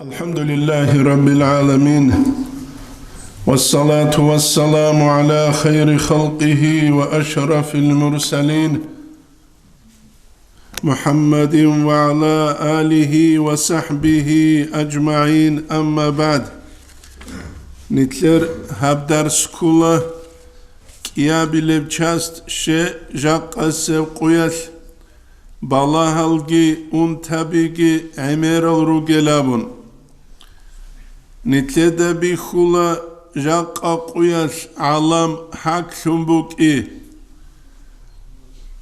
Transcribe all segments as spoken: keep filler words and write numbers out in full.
الحمد لله رب العالمين، والصلاة والسلام على خير خلقه وأشرف المرسلين، محمد وعلى آله وصحبه أجمعين، أما بعد. Нилъер гьаб дарс ккола кӀиабилеб часть, ше жакъасеб къуялъ балагьалги унтабиги гӀемерал ругел абун. Нилъеда бихьула жакъа къуялъ гӀалам гьаклъун букӀи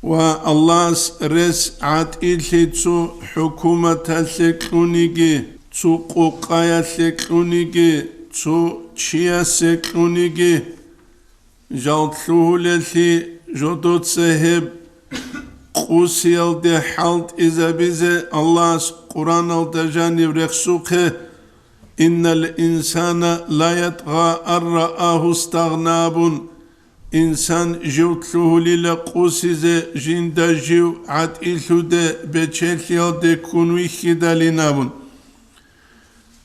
ва Аллагьас рес гӀатӀилъи цо хӀукуматалъе кьуниги, цо къокъаялъе кьуниги, цо чиясе кьуниги, жал лъугьулелъи жодоца гьеб къусиялде хӀалтӀизабизе Аллагьас Къуръаналда жаниб рехсухъе: «Иннал инсана ла ятгъа ан раагьу стагъна», – абун, инсан жив лъугьулила къусизе жинда жив гӀатӀилъуде бечелъиялде ккун вихьидалин абун.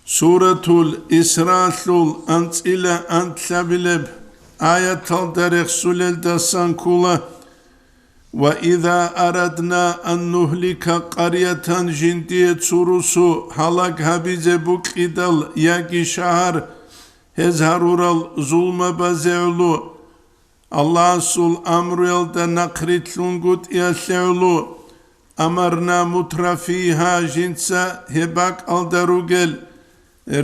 Суратул Исраалъул анцӀила анлъабилеб аяталда рехсулелдасан ккола: «Ва иза арадна ан нухлика къарятан», жиндие цо русу гьалаг гьабизе букӀидал яги шагьар, гьез гьарурал зулмабазе гӀоло, Аллагьасул амруялда нахърилълъунгутӀиялъе гӀоло, амарна мутра фигьа, жинца гьеб бакӀалда ругел,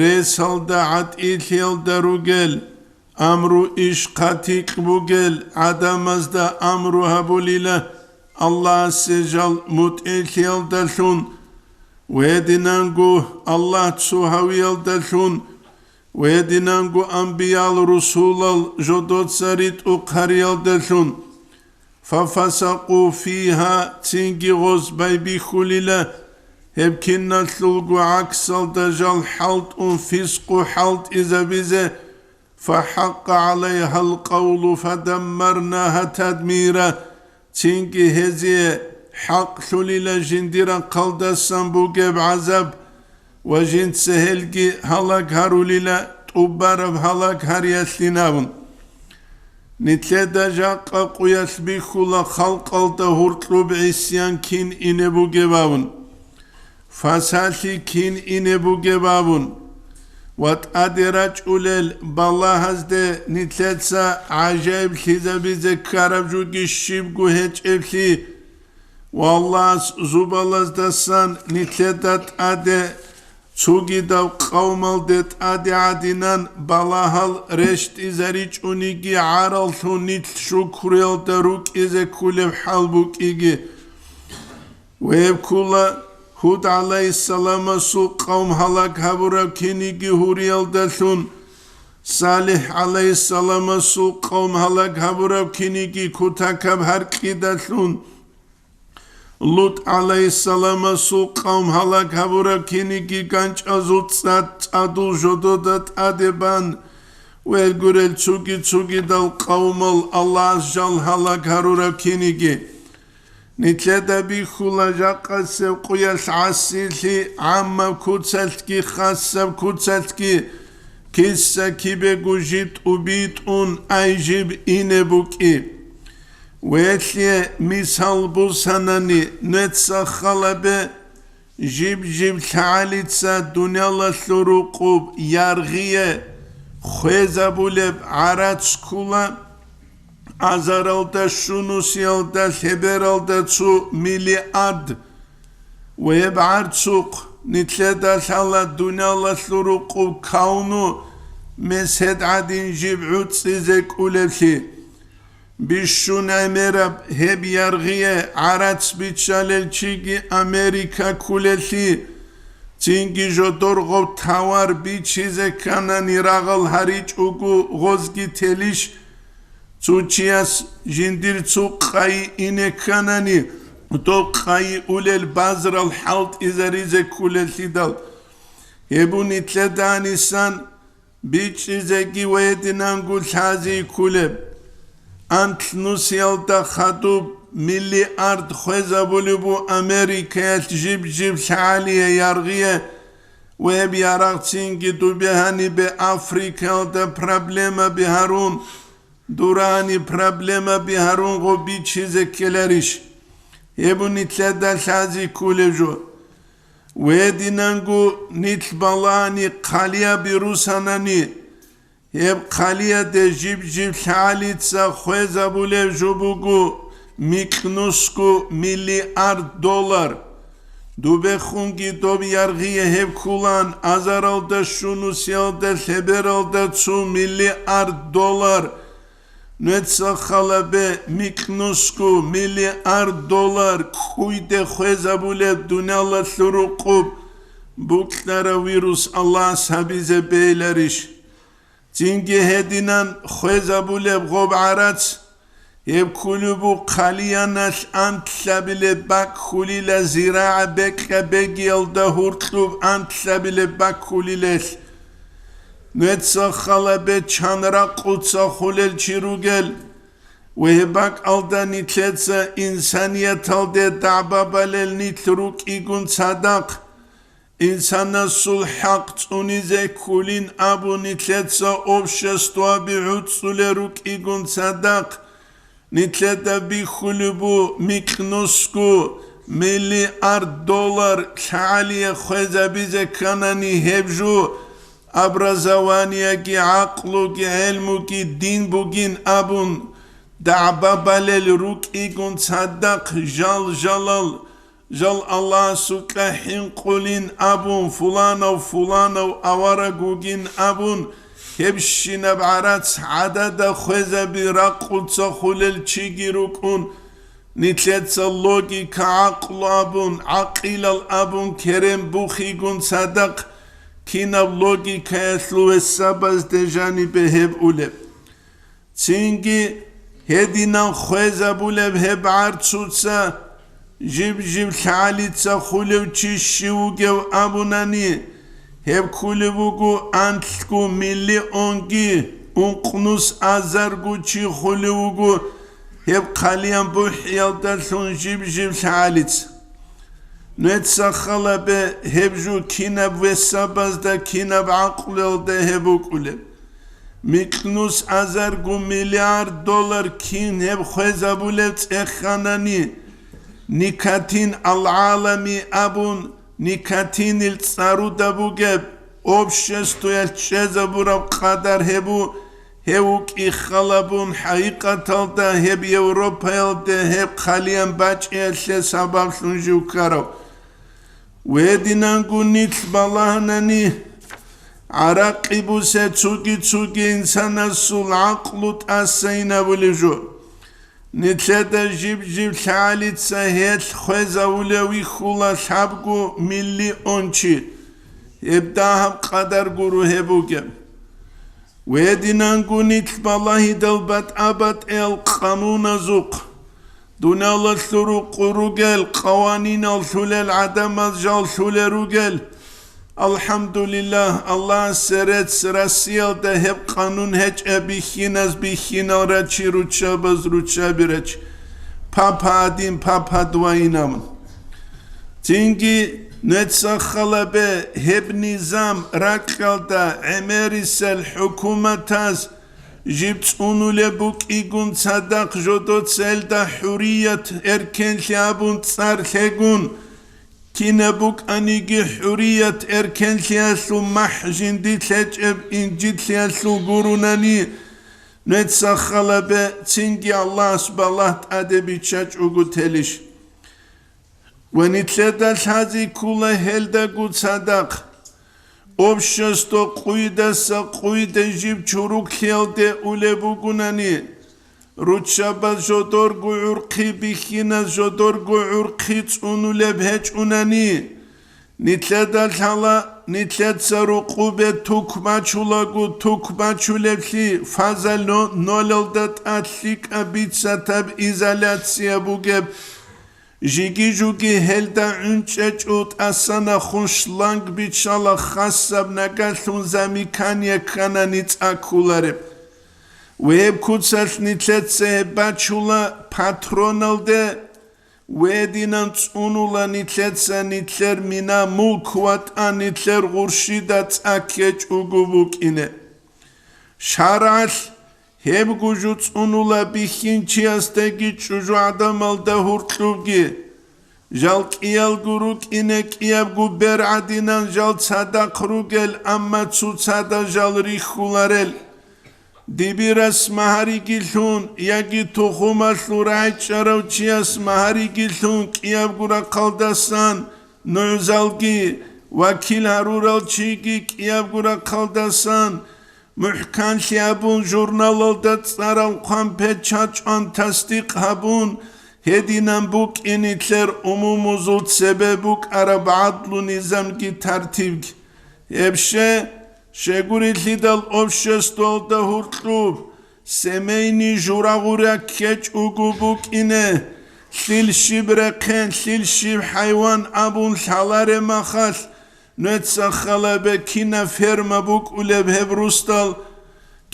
ресалда, гӀатӀилъиялда ругел, амру-иш хъатикь бугел гӀадамазда амру гьабулила Аллагьасе жал мутӀигӀлъиялдалъун, ва гьединанго Аллагь цо гьавиялдалъун, ва гьединанго анбиял-русулал жодоца ритӀухъ гьариялдалъун. «Фафасакъу фигьа», цинги гъоз байбихьулила гьеб киналъулго гӀаксалда жал хӀалтӀун фискъу хӀалтӀизабизе, «фахӀакъа гӀалайгьал къавлу фадаммарнагьа тадмира», цинги гьезие хӀакълъулила жиндир рахъалдасан бугеб гӀазаб ва жинца гьелги гьалаг гьарулила тӀубараб гьалаг гьариялъин абун. Нилъеда жакъа къуялъ бихьула халкъалда гьуркьуб гӀисян кин ине бугеб абун, фасалъи кин ине бугеб абун ва тӀаде рачӀулел балагьазде нилъеца гӀажаиблъизабизе ккараб жуги щибго гьечӀеблъи, ва Аллагьас зубалаздасан нилъеда тӀаде цогидаб къавмалде тӀаде гӀадинан балагьал рещтӀизаричӀониги гӀараллъун нилъ шукруялда рукӀизе кколеб хӀал букӀиги. Ва гьеб ккола Гьуд гӀалайгьиссаламасул къавм гьалаг гьабураб киниги гьуриялдалъун, СалихӀ гӀалайгьиссаламасул къавм гьалаг гьабураб киниги кутакаб гьаркьидалъун, Лут гӀалайгьиссаламасул къавм гьалаг гьабураб киниги ганчӀазул цӀад-цӀадул жодода тӀаде бан, ва гурел цоги-цогидал къавмал Аллагьас жал гьалаг гьарураб киниги. Нилъеда бихьула жакъасеб къуялъ гӀасилъи гӀаммаб куцалъги хасаб куцалъги, киса-кибего житӀу битӀун ай жиб ине букӀи. Велъе мисал бусанани, неца халабе, жиб-жиб лъагӀалица дуниялалъул рукъуб яргъие хвезабулеб гӀарац ккула, азаралда, щунусиялда, лъебералда цо миллиард. Ва гьеб гӀарцухъ нилъеда лъала дуниялалъул рукъуб кавну месед гӀадин жиб гӀуцӀизе кколеблъи. Бищун гӀемераб гьеб яргъие гӀарац биччалел чиги Америка кколелъи, цинги жодор гъоб товар бичизе кканани рагъал гьаричӀого гъозги телищ? Цо чияс жиндир цо къайи ине кканани, доб къайи улел базарал хӀалтӀизаризе кколелъидал. Гьеб нилъеда гьанисан бичӀчӀизеги ва гьединанго лъази кколеб. Анлънусиялда хадуб миллиард хвезабулеб бу Америкаялъ жиб-жиб лъагӀалие яргъие, Ва гьеб ярагъцинги дубе гьанибе Африкаялда проблемаби гьарун, дурани проблемаби гьарун гъо бичизе ккеларищ? Гьеб нилъеда лъази ккулеб жо. Гьединанго нилъ балагьани хъалияби русанани, гьеб хъалияде жиб-жиб лъагӀалица хвезабулеб жо буго микьнусго миллиард доллар. Дубехунги доб яргъие гьеб ккулан азаралда, щунусиялда, лъебералда цо миллиард доллар. Нуеца халабе микьнусго миллиард доллар кӀуйде хвезабулеб дуниялалъул рукъуб букьарав вирус Аллагьас гьабизе бейиларищ? Цинги гьединан хвезабулеб гъоб гӀарац, гьеб ккулеб бу хъалияналъ антлъабилеб бакӀ хьулила зирагӀа бекьа-бегиялда гьуркьуб антлъабилеб бакӀ хьулилелъ. Нуеца халабе чан ракъуца хулел чи ругел, ва гьеб бакӀалда нилъеца инсанияталде дагӀба балел нилъ рукӀигун цадахъ, инсанасул хӀакъ цӀунизе ккулин абун нилъеца обществоаби гӀуцӀулел рукӀигун цадахъ, нилъеда бихьулеб бу микьнусго миллиард доллар лъагӀалие хвезабизе кканани гьеб жо, образованиеги, гӀакълуги, гӀелмуги, дин бугин абун, дагӀба балел рукӀигун цадахъ жал-жалал, жал Аллагьасукьа хӀинкъулин абун, фуланав, фуланав авараг вугин абун, гьебщинаб гӀарац гӀадада хвезаби ракъуца хулел чиги рукӀун, нилъеца логика, гӀакълу абун, гӀакъилал абун керен бухигун цадахъ, кинаб логикаялъул весабазде жанибе гьеб улеб? Цинги гьединан хвезабулеб гьеб гӀарцуца, жиб-жиб лъагӀалица хулев чи щив вугев абунани, гьеб ккулев вуго анлъго миллионги ункънус азарго чи хулев вуго гьеб хъалиян бухӀиялдалъун жиб-жиб лъагӀалица. Нуеца халабе гьеб жо кинаб весабазда, кинаб гӀакълуялда гьеб букӀулеб? Микьнус азарго миллиард доллар кин гьеб хвезабулеб цӀеханани, никотин алгӀалами абун, никотинил цӀаруда бугеб, обществоялъ чӀезабураб къадар гьеб бу, гьев вукӀи халабун, хӀакъикъаталда гьеб Европаялде гьеб хъалиян бачӀиялъе сабаблъун жив ккарав. Гьединанго нилъ балагьанани, гӀаракъи бусе цуги-цуги инсанасул гӀакълу тӀасайинабулеб жо. Нилъеда жиб-жиб лъагӀалица гьелъ хвезавулев вихьула лъабго миллион чи. Гьеб дагьаб къадар гуро гьеб бугеб. Гьединанго нилъ балагьидал батӀа-батӀиял къануназухъ, дуниялалъул рукъу ругел, къаванинал лъулел гӀадамаз жал лъулел ругел. АлхӀамдулиллагь, Аллагьасе рецц, Россиялда гьеб къанун гьечӀеб бихьиназ бихьинал рачи, руччабаз руччаби рачи, папа один, папа два инамун. Цинги нуеца халабе гьеб низам ракьалда гӀемерисел хӀукуматаз жиб цӀунулеб букӀигун цадахъ жодоцелда хӀурият эркенлъи абун цӀар лъегун, кинаб букӀаниги хӀурият эркенлъиялъул махӀ жинди лъечӀеб инжитлъиялъул гурунани, нуеца халабе цинги Аллагьас балагь тӀаде биччачӀого телищ? Ва нилъеда лъази ккула гьелдаго цадахъ. Общество къуйдаса къуйде жиб чуруклъиялде улеб бугунани, руччабаз жодорго гӀурхъи бихьиназ жодорго гӀурхъи цӀунулеб гьечӀунани, нилъеда лъала нилъеца рукъубе тукмачулаго тукмачулеблъи, фаза но-, нолалда тӀад лъикӀаб бицатаб изоляция бугеб, жиги-жуги гьелда гӀунчӀечӀул тӀасанахун шланг биччала хасаб нагалъун замикание кканани цӀа кколареб. Ва гьеб куцалъ нилъеца гьеб бачула патроналде, Гьединан цӀунула нилъеца нилъер мина, мулк ва тӀа нилъер гъурщида цӀа ккечӀого букӀине. ШаргӀалъ гьебго жо цӀунула бихьинчиясдаги чӀужугӀадамалда гьуркьубги. Жал кӀиялго рукӀине кӀиябго бер гӀадинан жал цадахъ ругел, амма цоцазда жал рихьуларел. Дибирас магьариги лъун, яги тухумалъул рагӀичӀарав чияс магьариги лъун кӀиябго рахъалдасан, нугӀзалги, вакил гьарурал чиги кӀиябго рахъалдасан, мухӀканлъи абун, журналалда цӀарал хъван печат чӀван тасдикъ гьабун, гьединан букӀин нилъер умумузул цебе букӀараб гӀадлу-низамги тартибги. Гьеб ще, щегурелъидал обществалда гьуркьуб, семейный журагъура ккечӀого букӀине, лъил щиб рехъен, лъил щиб хӀайван абун лъаларе махалъ, нуца халабе кинаб ферма букӀулеб гьеб русдал,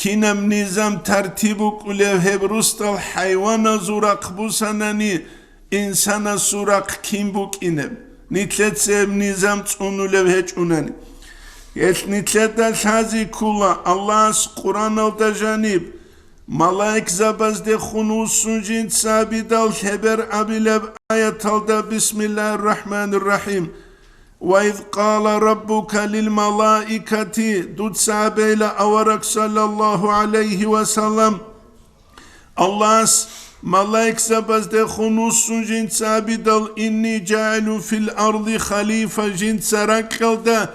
кинаб низам-тартиб букӀулеб гьеб русдал хӀайваназул рахъ бусанани, инсанасул рахъ кин букӀинеб, нилъеца гьеб низам цӀунулеб гьечӀунани. Гьелъ нилъеда лъази ккола Аллагьас Къуръаналда жаниб, малаикзабаздехун вуссун жинца абидал лъебер абилеб аяталда: «Бисмиллагьир рахӀманир рахӀим. Ва из къала раббука лил малаикати», дуца абейла авараг, саллаллагьу гӀалайгьи ва саллам, Аллагьас малаикзабаздехун вуссун жинца абидал: «Инни жагӀилун фил арди халифа», жинца ракьалда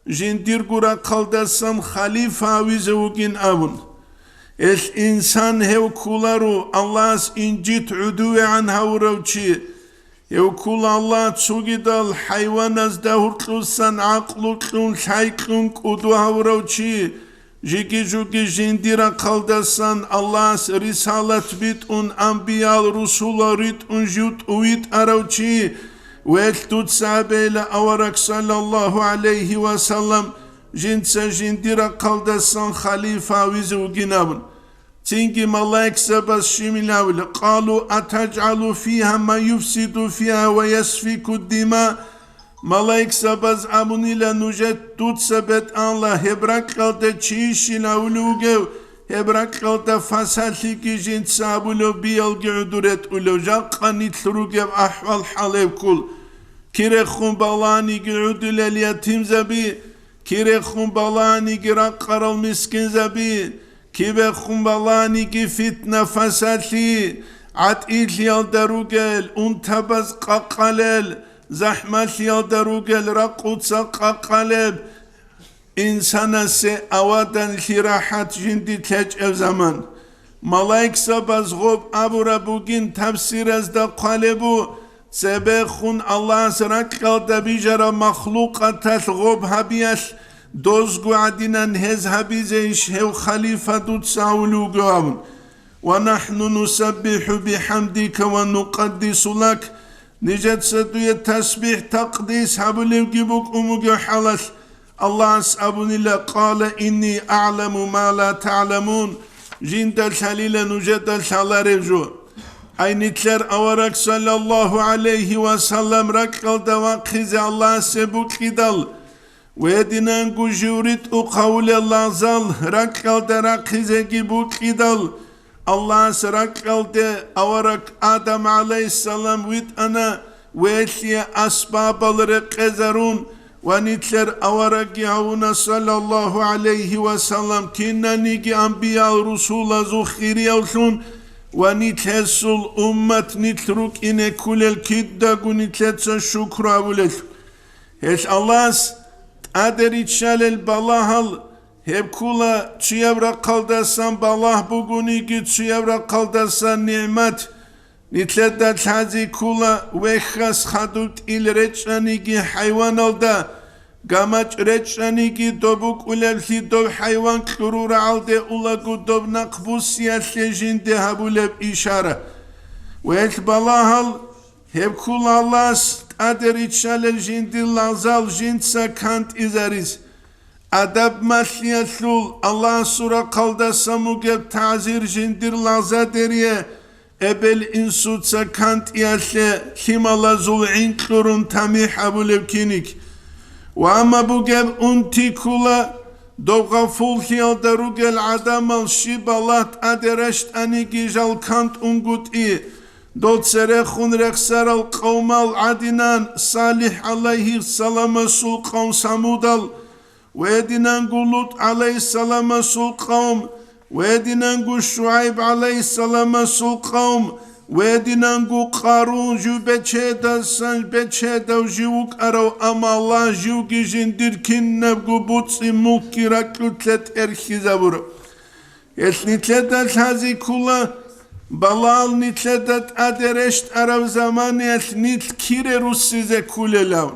жиндирго рахъалдасан халифа гьавизе вугин абун. Гьелъ инсан гьев кколаро Аллагьас инжит гӀодовегӀан гьавурав чи. Гьев ккола Аллагь цогидал хӀайваназда гьуркьусан гӀакълу кьун, лъай кьун кӀуду гьавурав чи, жиги-жуги жиндир рахъалдасан Аллагьас рисалат битӀун, амбиял-русулал ритӀун жив тӀувитӀарав чи, велъ дуца абейла авараг, саллаллагьу гӀалайгьи ва саллам, жинца жиндир рахъалдасан халифа гьавизе вугин абун. Цинги малаикзабаз щибин абула: «Къалу атажгӀалу фигьа ман юфсиду фигьа ва ясфику дима». Малаикзабаз абунила: «Нужер дуца, БетӀалла, гьеб ракьалда чи щил гьавулев вугев, гьеб ракьалда фасалъиги жинца абулев биялги гӀодов ретӀулев, жакъа нилъ ругеб ахӀвал-хӀал гьеб ккол. Кирехун баланиги гӀодулел ятимзаби, кирехун баланиги ракъарал мискинзаби, кибехун баланиги фитна-фасалъи, гӀатӀилъиялда ругел, унтабаз къакъалел, захӀмалъиялда ругел, ракъуца къакъалеб, инсанасе аваданлъи рахӀат жинди лъечӀеб заман». Малаикзабаз гъоб абураб бугин, тафсиразда хъвалеб бу, цебехун Аллагьас ракьалда бижараб махлукъаталъ гъоб гьабиялъ, дозго гӀадинан гьез гьабизейищ гьев халифа дуца гьавулев вугев абун. «Ва нахӀну нусаббихӀу бихӀамдика ва нукъаддису лак», нижеца дуе тасбихӀ-такъдис гьабулевги букӀун бугев хӀалалъ, Аллагьас абунила: «Къала инни агӀламу ма ла тагӀламун», жинда лъалила нужеда лъаларев жо. Ай нилъер авараг, саллаллагьу гӀалайгьи ва саллам, ракьалда вахъизе Аллагьасе букьидал, гьединанго жив ритӀухъ гьавулел лагъзал ракьалда рахъизеги букьидал, Аллагьас ракьалде авараг Адам гӀалайгьиссалам витӀана, велъие асбабал рекъезарун, ва нилъер аварагги гьавуна, саллаллагьу гӀалайгьи ва саллам, кинаниги анбиял-русулазул хириявлъун ва нилъ гьесул уммат нилъ рукӀине кколел кидаго нилъеца шукру гьабулелъул. Гьелъ Аллагьас тӀаде риччалел балагьал гьеб ккола, чияб рахъалдасан балагь бугониги, чияб рахъалдасан нигӀмат. Нилъеда лъази ккола, вехьас хадуб тӀил речӀчӀаниги хӀайваналда, гамачӀ речӀчӀаниги, доб букӀулеблъи доб хӀайван кьуру рагӀалде улаго доб нахъбуссиялъе жинде гьабулеб ишара. Велъ балагьал гьеб ккола Аллагьас тӀаде риччалел жиндир лагъзал жинца кантӀизарис. Адаб малъиялъул Аллагьасул рахъалдасан бугеб тагӀзир жиндир лагъзадерие Эбел-инсуца кантӀиялъе лъималазул гӀин кьурун тамихӀ гьабулев киник. Ва амма бугеб унти ккула, дов гъафуллъиялда ругел гӀадамал щиб балагь тӀаде рещтӀаниги жал кантӀунгутӀи, дол церехун рехсарал къавмал гӀадинан, СалихӀ гӀалайгьиссаламасул къавм Самудал, ва гьединанго ЛутӀ гӀалайгьиссаламасул къавм, ва гьединанго ШугӀайб гӀалайгьиссаламасул къавм, ва гьединанго Къарун жив бечедасан бечедав жив вукӀарав, амма Аллагь живги жиндир кинабго буцӀи-мулкги ракьулъе тӀерхьизабурав. Гьелъ нилъеда лъази ккула, балагь нилъеда тӀаде рещтӀараб заманаялъ нилъ кире руссизе ккулелан.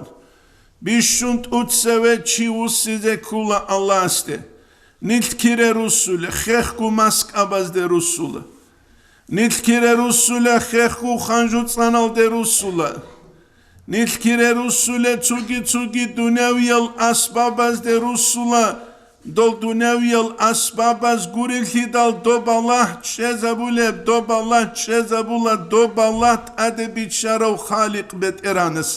Бищун тӀуцеве чи вуссизе ккула Аллагьасде. Нилъ кире руссуле, хехго маскӀабазде руссула. Нилъ кире руссуле, хехго ханжуцӀаналде руссула. Нилъ кире руссуле, цуги-цуги дунявиял асбабазде руссула. Дол дунявиял асбабаз гурелъидал доб балагь чӀезабулеб, доб балагь чӀезабула, доб балагь тӀаде биччарав Халикъ БетӀергьанас.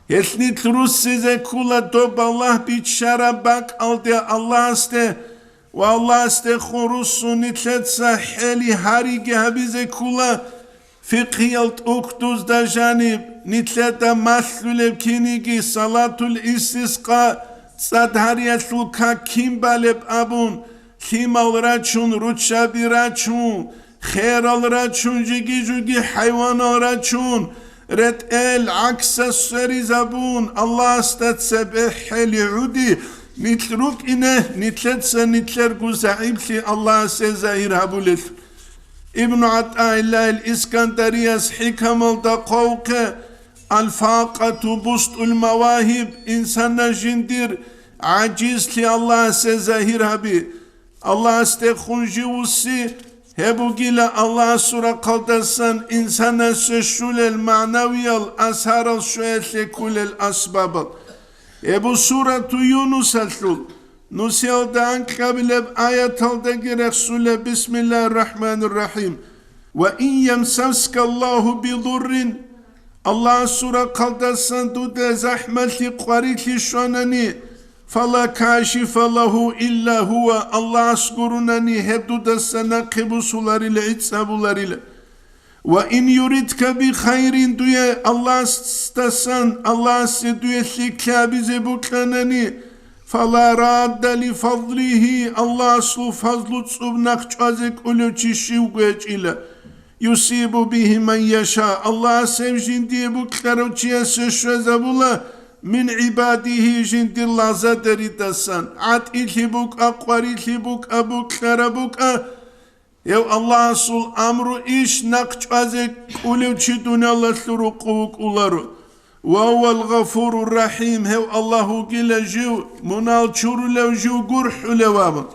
Гьелъ нилъ руссизе ккула доб балагь биччараб бакӀалде Аллагьасде ва Аллагьасдехун руссун нилъеца хӀели гьариги гьабизе ккула, фикъгьиял тӀухьдузда жаниб нилъеда малъулеб киниги салатул истискъа цӀад гьариялъул как кин балеб абун, лъимал рачун, руччаби рачун, херал рачун, жиги-жуги хӀайванал рачун, ретӀел гӀаксас сверизабун, Аллагьасда цебе хӀели гӀуди, нилъ рукӀине, нилъеца нилъерго загӀиплъи Аллагьасе загьир гьабулелъул. Ибну ГӀатаиллагьил Искандарияс хӀикамалда хъвавухъе, аль-факъату бустӀул мавагьиб, инсанас жиндир гӀажизлъи Аллагьасе загьир гьаби. Аллагьасдехун жив вусси, гьеб бугила Аллагьасул рахъалдасан инсанасе щулел магӀнавиял асарал щвеялъе кколел асбабал. Гьеб сурату Юнусалъул нусиялда анкьабилеб аяталдаги рехсулеб: Бисмиллагьир рахӀманир рахӀим. «Ва ин ямсаска Аллагьу бидуррин», Аллагьасул рахъалдасан дуда захӀмалъи къварилъи щванани, «фала кашифа лагьу илла гьува», Аллагьас гурунани гьеб дудаса нахъе бусуларила, гӀицӀабуларила. «Ва ин юридка би хайрин», дуе Аллагьасдасан, Аллагьасе дуе лъикӀлъи гьабизе букьанани, «фала радда ли фадлигьи», Аллагьасул фазлу цӀуб нахъ чӀвазе кӀулев чи щивго гьечӀила. «Юсибу бигьи ман яша», Аллагьас гьев жиндие букьарав чиясе щвезабула, «мин гӀибадигьи», жиндир лагъзадеридасан, гӀатӀилъи букӀа, къварилъи букӀа, букьараб букӀа, гьев Аллагьасул амру иш нахъ чӀвазе кӀулев чи дуниялалъул рукъу вукӀуларо. «Ва гьувал гъафурур рахӀим», гьев Аллагь вугила жив мунагьал чурулев, жив гурхӀулев абун.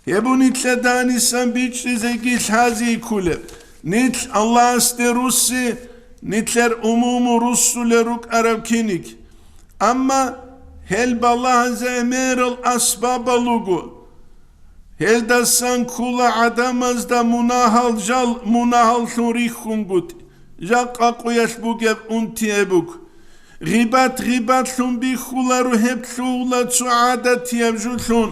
Гьеб нилъеда гьанисан бичӀчӀизеги лъази кколеб. Нилъ Аллагьасде русси, нилъер умуму руссулел рукӀараб киниг. Амма гьел балагьазе гӀемерал асбабал руго. Гьелдасан ккола гӀадамазда мунагьал жал мунагьаллъун рихьунгутӀи, жакъа къуялъ бугеб унти гьеб буго. Гъибат гъибатлъун бихьуларо, гьеб лъугьула цо гӀадатияб жолъун.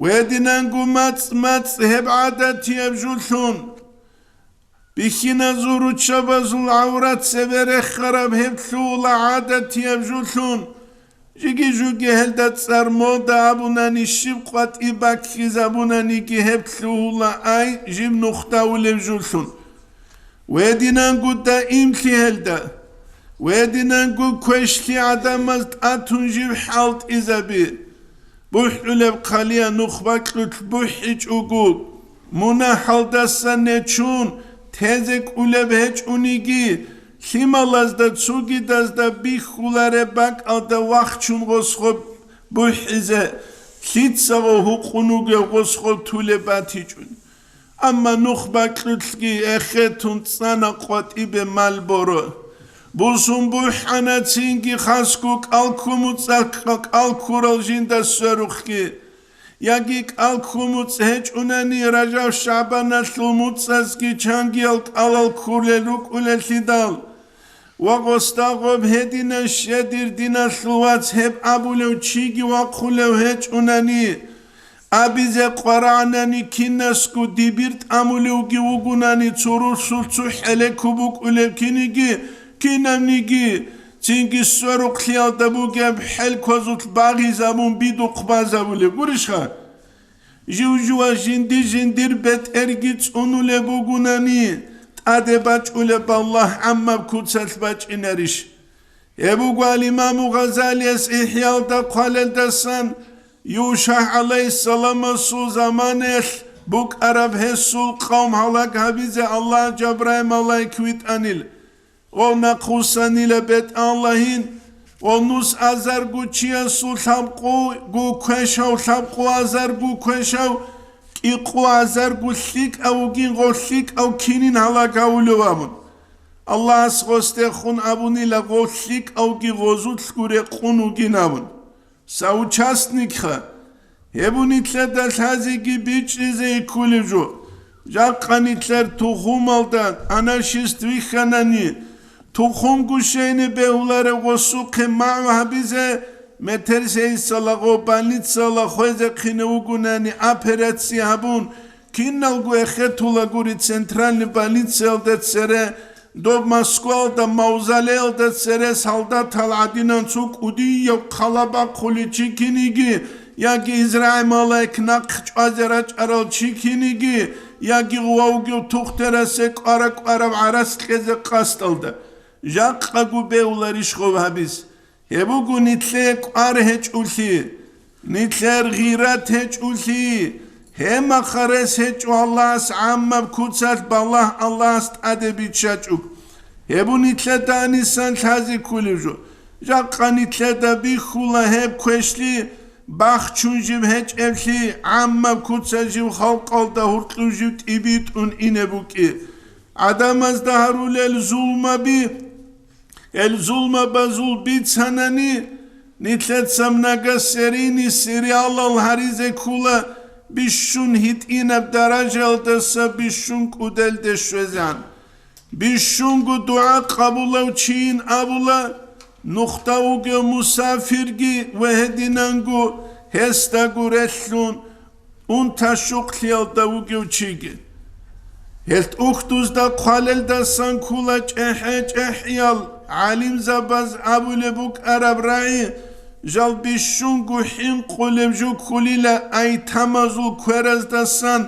Гьединанго мацӀ мацӀ гьеб гӀадатияб жолъун. Бихьиназул руччабазул гӀаврат цебе рехараб гьеб лъугьула гӀадатияб жолъун. Жиги-жуги гьелда цӀар мода абунани, щиб къватӀи баккизабунаниги гьеб лъугьула ай жиб нухда улеб жолъун. Гьединанго даимлъи гьелда. Гьединанго квешлъи гӀадамаз тӀатун жиб хӀалтӀизаби. БухӀулеб хъалия нухбакьулъ бухӀичӀого, мунагьалдаса нечун тезе кӀулеб гьечӀониги, лъималазда цогидазда бихьулареб бакӀалда вахчун гъосго бухӀизе, лъицаго гьукъун вугев гъосго тулеб батичӀун. Амма нухбакьулъги эхетун цӀана къватӀибе мал боро. Бусун бухӀана цинги хасго кӀалккумуцӀа кӀалккурал жинда сверухъги. Яги кӀал ккун муцӀ гьечӀунани, Ражаб-ШагӀбаналъул муцӀазги чангиял кӀалал ккурел рукӀулеллъидал, ва гъосда гъоб гьединан щедир диналъул вац гьеб абулев чиги вахъулев гьечӀунани, абизе къварагӀанани кинасго дибир тӀамулевги вугунани цо русул цо хӀелеко букӀулев киниги, кинабниги, цинги сверухълъиялда бугеб хӀелквазулъ багъизабун бидухъ базабулеб гурищха? Жив-жувас жинди-жиндир бетӀерги цӀунулеб бугунани, тӀаде бачӀулеб балагь гӀаммаб куцалъ бачӀинарищ? Гьеб буго ал-Имаму Гъазалияс ИхӀяалда хъвалелдасан, ЮшагӀ гӀалайгьиссаламасул заманаялъ букӀараб гьесул къавм гьалаг гьабизе Аллагь Жабраил малаик витӀанил. Гъов нахъвуссанила бетӀаллагьин, гъов нус азарго чиясул лъабкъугу квешав, лъабкъу азарго квешав, кӀикъу азарго лъикӀав вугин, гъов лъикӀав кинин гьалаг гьавулев абун. Аллагьас гъосдехун абунила, гъов лъикӀавги гъозулъго рекъун вугин абун. Соучастникха, гьеб нилъеда лъазеги бичӀчӀизе кколеб жо. Жакъа нилъер тухумалда анашист вихьанани, тухумго щейни бегьуларев гъосухъе магӀу гьабизе, метерсейсалаго больницала хвезехъине вугунани операция гьабун, киналго эхетула гури центральный больницаялда цере, доб Москвалда мавзолеялда цере солдатал гӀадинан цо кӀудияв хъала бахъулев чи киниги, яги Израил малаик нахъ чӀвазе рачӀарал чи киниги, яги гъувавгев тухтерасе кӀвара-кӀвараб гӀарац кьезе къасдалда. Жакъаго бегьуларищ гъов гьабиз? Гьеб буго нилъее кӀвар гьечӀолъи, нилъер гъират гьечӀолъи, гьеб мехалъ рес гьечӀо Аллагьас гӀаммаб куцалъ балагь Аллагьас тӀаде биччачӀого. Гьеб нилъеда гьанисан лъазе кколеб жо. Жакъа нилъеда бихьула гьеб квешлъи, бахчун жиб гьечӀеблъи, гӀаммаб куцалъ жиб халкъалда гьуркьуб жиб тӀибитӀун ине букӀи. ГӀадамазда гьарулел зулмаби, Гьел зулмабазул бицанани, нилъеца мнагосерийный сериалал гьаризе ккола, бищун гьитӀинаб даражаялдаса бищун кӀуделде щвезегӀан. Бищунго дугӀа къабулав чийин абула, нухда вугев мусафирги ва гьединанго гьесдаго релълъун, унта-щукълъиялда вугев чиги. Гьелъ ухдузда хъвалелдасан ккула чӀехӀе-чӀехӀиял гӀалимзабаз абулеб букӀараб рагӀи, жал бищунго хӀинкъулеб жо ккулила айтамазул квераздасан,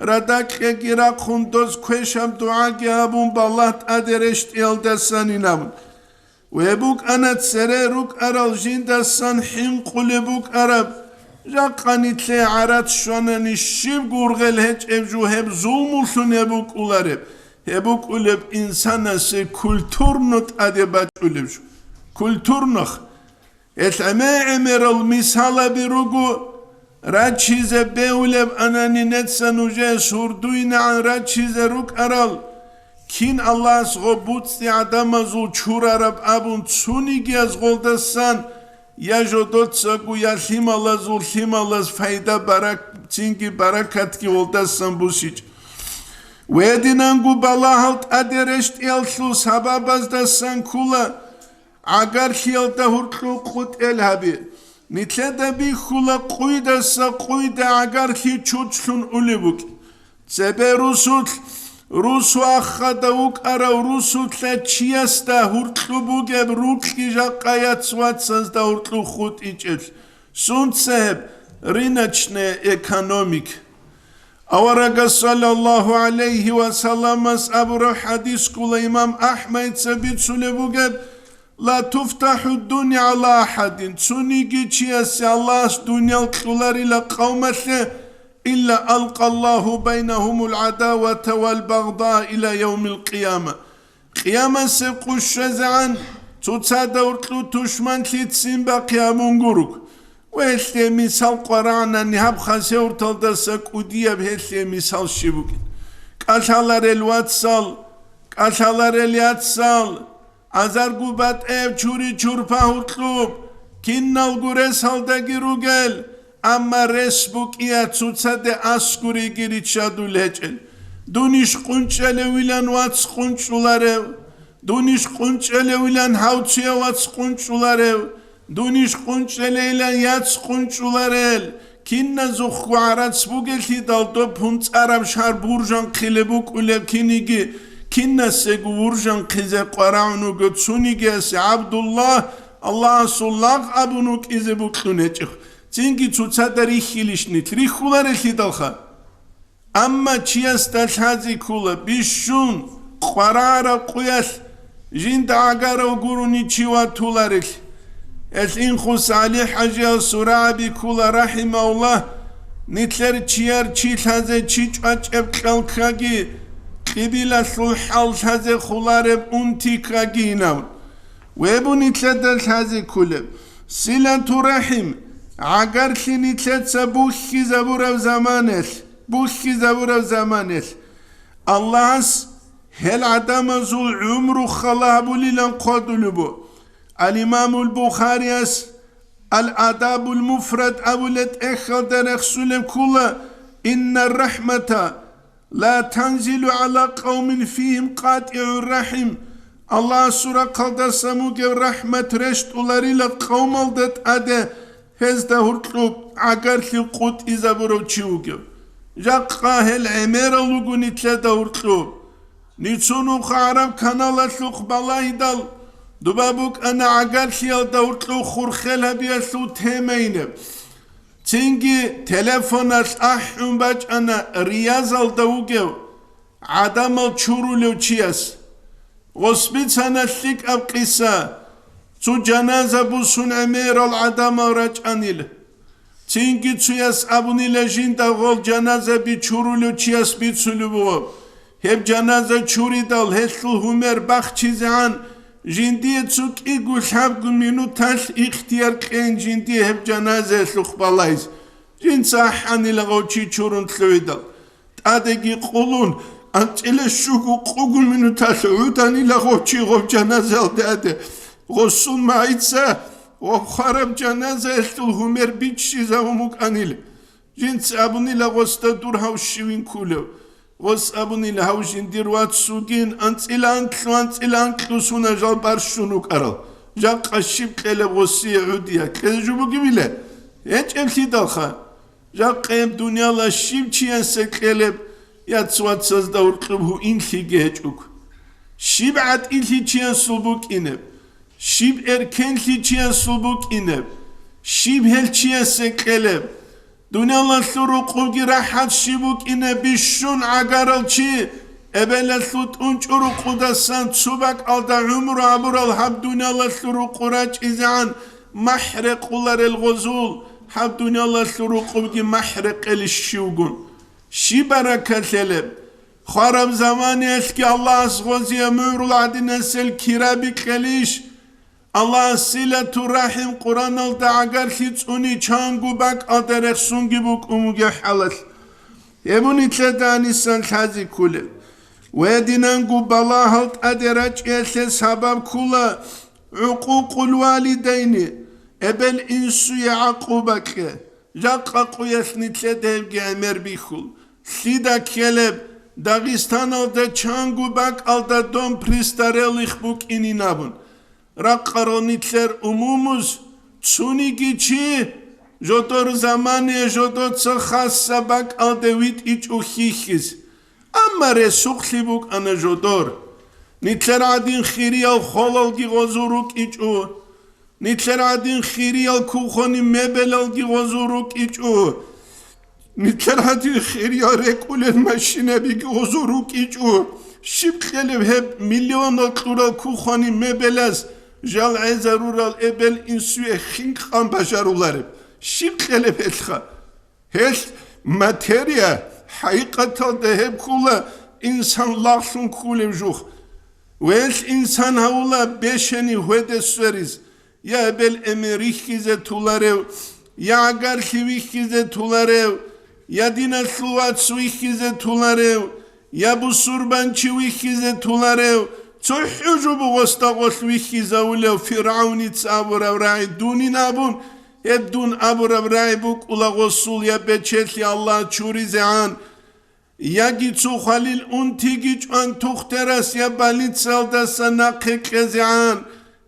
радакьеги рахъун доз квешаб дугӀаги гьабун балагь тӀаде рещтӀиялдасанин абун. Гьеб букӀана цере рукӀарал жиндасан хӀинкъулеб букӀараб, жакъа нилъее гӀарац щванани щиб гургъел гьечӀеб жо гьеб зулмулъун гьеб букӀулареб, гьеб букӀулеб инсанасе культурно тӀаде бачӀулеб жо. Культурнох. Гьелъ гӀемер-гӀемерал мисалаби руго, рачизе бегьулеб анани неца нужее сурдуйнагӀан рачизе рукӀарал, кин Аллагьас гъо буцӀцӀи гӀадамазул чурараб абун цунигияз гъолдасан, я жодоцаго, я лъималазул лъималаз пайда барак-, цинги баракатги гъолдасан бусичӀ. Гьединанго балагьал тӀаде рещтӀиялъул сабабаздасан ккула, гӀагарлъиялда гьуркьу къутӀел гьаби. Нилъеда бихьула къуйдаса къуйда гӀагарлъи чуцлъун улеб букӀ. Цебе русулъ, русу ахада вукӀарав русулъа чиясда гьуркьу бугеб рукьги жакъа яц-вацазда гьуркьу хутӀичӀел. Сунца гьеб? Рыночная экономика. Аварагас саллаллаху гӀалайгьи ва салламас абураб хӀадис ккола имам АхӀмайца бицунеб бугеб: «Ла туфтахӀу дунъя гӀала ахӀадин», цониги чиясе Аллагьас дуниял кьоларила къавмалъе, «илла алкъаллаху байнахумул гӀадавата вал багъдаа ила явмил къияма». Къиямасеб къу щвезегӀан цоцазда гьуркьу тушманлъи ццин бахъи гьабун гуруг. Ва гьелъе мисал къварагӀанани гьаб хасавюрталдаса кӀудияб гьелъе мисал щиб букӀин. КӀалъаларел вацал, кӀалъаларел яцал, азарго батӀаяб чури-чурпа гьуркьуб, киналго ресалдаги ругел, Амма рес букӀият цоцаде асгуриги риччадул гьечӀел. Дунищ къунчӀалевилан вац къунчӀуларев? Дунищ къунчӀалевилан гьав цуяв вац къунчӀуларев? Дунищ къунчӀалейилан яц къунчӀуларел? Киназухъго гӀарац бугелъидал доб гьунцӀараб шагьар буржанхъилеб букӀулеб киниги, кинасего вуржанхъизе къварагӀун вуго цунигиясе ГӀабдуллагь, Аллагьасул лагъ абун вукӀизе бокьун гьечӀеб. Цинги цоцазда рихьилищ нилъ? Рихьуларелъидалха. Амма чиясда лъазе ккола бищун къварараб къуялъ жинда гӀагарав гурони чи ватуларелъ. Гьелъ инхъус ГӀали-хӀажиял сурагӀаби ккола, рахӀимагьуллагь, нилъер чияр чи лъазе чи чӀвачӀеб кьал ккаги, кьибилалъул хӀал лъазе хулареб унти ккагийинав. Вебу нилъеда лъазе кколеб, силату рахӀим, гӀагарлъи нилъеца бухьизабураб заманалъ, бухьизабураб заманалъ. Аллагьас гьел гӀадамазул гӀумру хала гьабулилан хъвадулеб бу. Ал-Имамул Бухарияс Ал-Адабул Муфрад абулеб тӀехьалда рехсулеб ккола: «Инна рахӀмата ла танзилу гӀала къавмин фигьим къатӀигӀур рахӀим». Аллагьасул рахъалдасан бугеб рахӀмат рещтӀуларила къавмалда тӀаде, гьезда гьоркьоб гӀагарлъи къутӀизабурав чи вугев. Жакъа гьел гӀемерал руго нилъеда гьоркьоб. Ницун ухъ гӀараб каналалъухъ балагьидал, дуба букӀана гӀагарлъиялда гьоркьов хурхел гьабиялъул темайинаб. Цинги телефоналъ ахӀун бачӀана Риязалда вугев гӀадамал чурулев чияс. Гъос бицана лъикӀаб къиса, цо жаназа бусун гӀемерал гӀадамал рачӀанила. Цинги цояс абунила жинда гъол жаназаби чурулев чияс бицулеб буго. Гьеб жаназа чуридал гьелъул гьумер бахчизегӀан жиндие цо кӀиго-лъабго минуталъ ихтияр кьейин жиндие гьеб жаназаялъухъ балагьизе. Жинца ахӀанила гъов чи чурун лъугӀидал. ТӀадеги къулун, анцӀила щуго-къуго минуталъ гӀуданила гъов чи гъов жаназаялде гӀаде. Гъосул магӀица гъов хвараб жаназаялъул гьумер биччизавун букӀанила. Жинца абунила гъосда дур гьав щивин кколев. Гъос абунила гьав жиндир вац вугин, анцӀила анкьу, анцӀила анкьу сунажал барщун вукӀарал. Жакъа щиб кьелеб гъосие гӀудия? Кьезе жо бугебила? ГьечӀеблъидалха. Жакъа гьеб дунияла щиб чиясе кьелеб, яц вацазда гьоркьоб гьуинлъиги гьечӀого? Щиб гӀатӀилъи чиясул букӀинеб? Щиб эркенлъи чиясул букӀинеб? Щиб гьел чиясе кьелеб? Дуниялалъул рукъубги рахӀат щиб букӀинеб? Бищун гӀагарал чи, эбелалъул тӀунчӀо рукъудасан цо бакӀалда гӀумру гьабурал гьаб дуниялалъул рукъу рачӀизегӀан махӀ рекъуларел гъозул, гьаб дуниялалъул рукъубги махӀ рекъелищ щивгун? Щиб баракалъелеб? Хвараб заманиялъги Аллагьас гъозие мугӀрул гӀадинасел кираби кьелищ? Аллагьас силату рахӀим Къуръаналда гӀагарлъи цӀуни чанго бакӀалда рехсунги букӀун бугеб хӀалалъ. Гьеб нилъеда гьанисан лъазе кколеб. Ва динанго балагьал тӀаде рачӀиялъе сабаб ккола гӀукъукъул валидайни, эбел-инсуе гӀакъуба кье. Жакъа къуялъ нилъеда гьебги гӀемер бихьул. Лъида ккелеб, Дагъистаналда чанго бакӀалда дом престарелых букӀинин абун. Ракъарал нилъер умумуз цониги чи жодор замане жодоца хасса бакӀалде витӀичӀо хьихьиз. Амма ресухълъи букӀана жодор. Нилъер гӀадин хириял холалги гъозул рукӀичӀо. Нилъер гӀадин хириял кухонни мебелалги гъозул рукӀичӀо. Нилъер гӀадин хириял рекӀулел машинабиги гъозул рукӀичӀо. Щиб кьелеб гьеб миллионал кьурал кухонни мебелаз жал гӀезарурал эбел-инсуе хинкъан бажарулареб? Щиб кьелеб гьелъха? Гьелъ материя, хӀакъикъаталда гьеб ккола инсан лагълъун кколеб жух. Гьелъ инсан гьавула бешани гьведе свериз, я эбел-эмен рихьизе туларев, я гӀагарлъи вихьизе туларев, я диналъул вац вихьизе туларев, я бусурбанчи вихьизе туларев, цохӀо жо буго гъосда гъолъ вихьизавулев ФиргӀавница абурав рагӀи дунин абун, Гьеб дун абураб рагӀи букӀула гъосул я бечелъи Аллагь чуризегӀан, яги цо хвалил унтиги чӀван тухтерас я больницаялдаса нахъе кьезегӀан.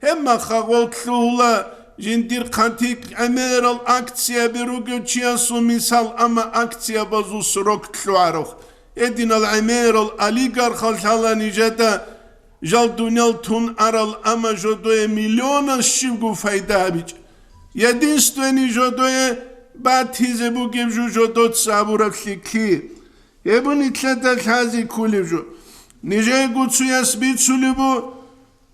Гьеб маха гъол лъугьула жиндир хъантикь гӀемерал акцияби ругев чиясул мисал, амма акциябазул срок лъугӀарухъ. Гьединал гӀемерал олигархал лъала нижеда жал дуниял тун арал, амма жодое миллионал щибго файда гьабичӀ. Единственный жодое батизе бугеб жо жодоца гьабураб лъикӀлъи. Гьеб нилъеда лъази кколеб жо. Нижего цояс бицулеб бу,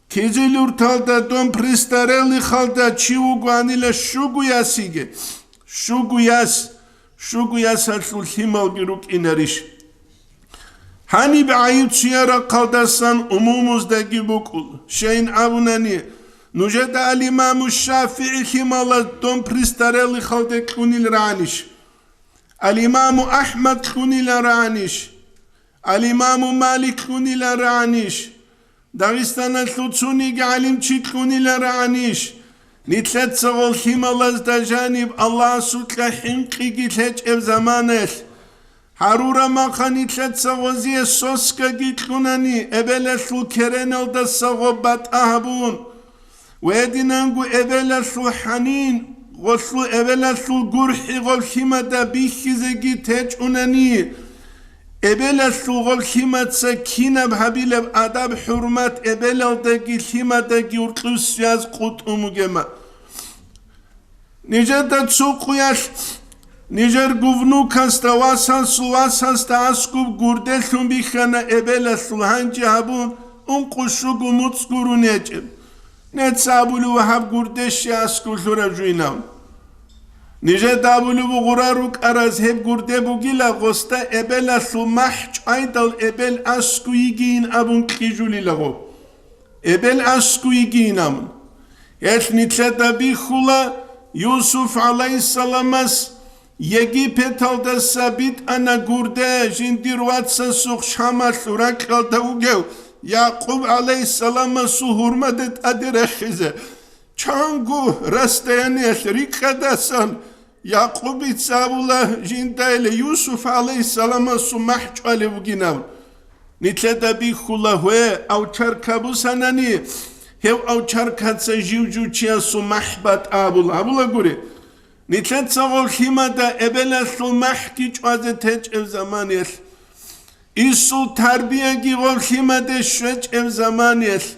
Кизилюрталда дом престарелыхалда чи вугоанила щугу ясиге. Щугу яс, щугу ясалъул лъималги рукӀинарищ? Гьаниб гӀайиб чияр рахъалдасан умумуздаги букӀул. Щайин абунани, нужеда ал-Имаму ШафигӀи лъималаз дом престарелыхалде кьунил ранищ? Ал-Имаму АхӀмад кьунилан рагӀанищ? Ал-Имаму Малик кьунилан рагӀанищ? Дагъистаналъул цониги гӀалимчи кьунилан рагӀанищ? Нилъеца гъол лъималазда жаниб Аллагьасукьа хӀинкъиги лъечӀеб заманаялъ, гьарура маха нилъеца гъозие соскаги кьунани, эбелалъул кереналдаса гъоб батӀа гьабун, Гьединанго эбелалъул хӀанин, гъолъул эбелалъул гурхӀи гъоб лъимада бихьизеги течӀунани, эбелалъул гъоб лъимаца кинаб гьабилеб адаб-хӀурмат эбелалдаги лъимадаги уркьуссияз къутӀун бугема. Нижеда цо къуялъ, нижер гувнукасда, васасул васасда аскуб гурделъун бихьана эбелалъул, гьанже гьабун, ункъо-щуго муцӀ гурун гьечӀеб. Нецц абулев гьаб гурде щай аскӀов лъураб жуйнав? Нижеда абулев гъура рукӀараз гьеб гурде бугила, гъосда эбелалъул махӀ чӀвайдал эбел аскӀов йигейин абун кьижулила гъо. Эбел аскӀов йигейин абун. Гьелъ нилъеда бихьула, Юсуф гӀалайгьиссаламас Египеталдаса битӀана гурде жиндир вацасухъ Шамалъ ракьалда вугев Якъуб гӀалайгьиссаламасул гьурмаде тӀаде рехизе. Чанго расстояниялъ рикӀкӀадасан Якъубица абула жиндаяле Юсуф гӀалайгьиссаламасул махӀ чӀвалев вугинав. Нилъеда бихьула гьве, авчар кабусанани, гьев авчар каца жив-жив чиясул махӀ батӀа абула. Абула гури, нилъеца гъов лъимада эбелалъул махӀги чӀвазе течӀеб заманиялъ, Инсул тарбияги гъоб лъимаде щвечӀеб заманиялъ,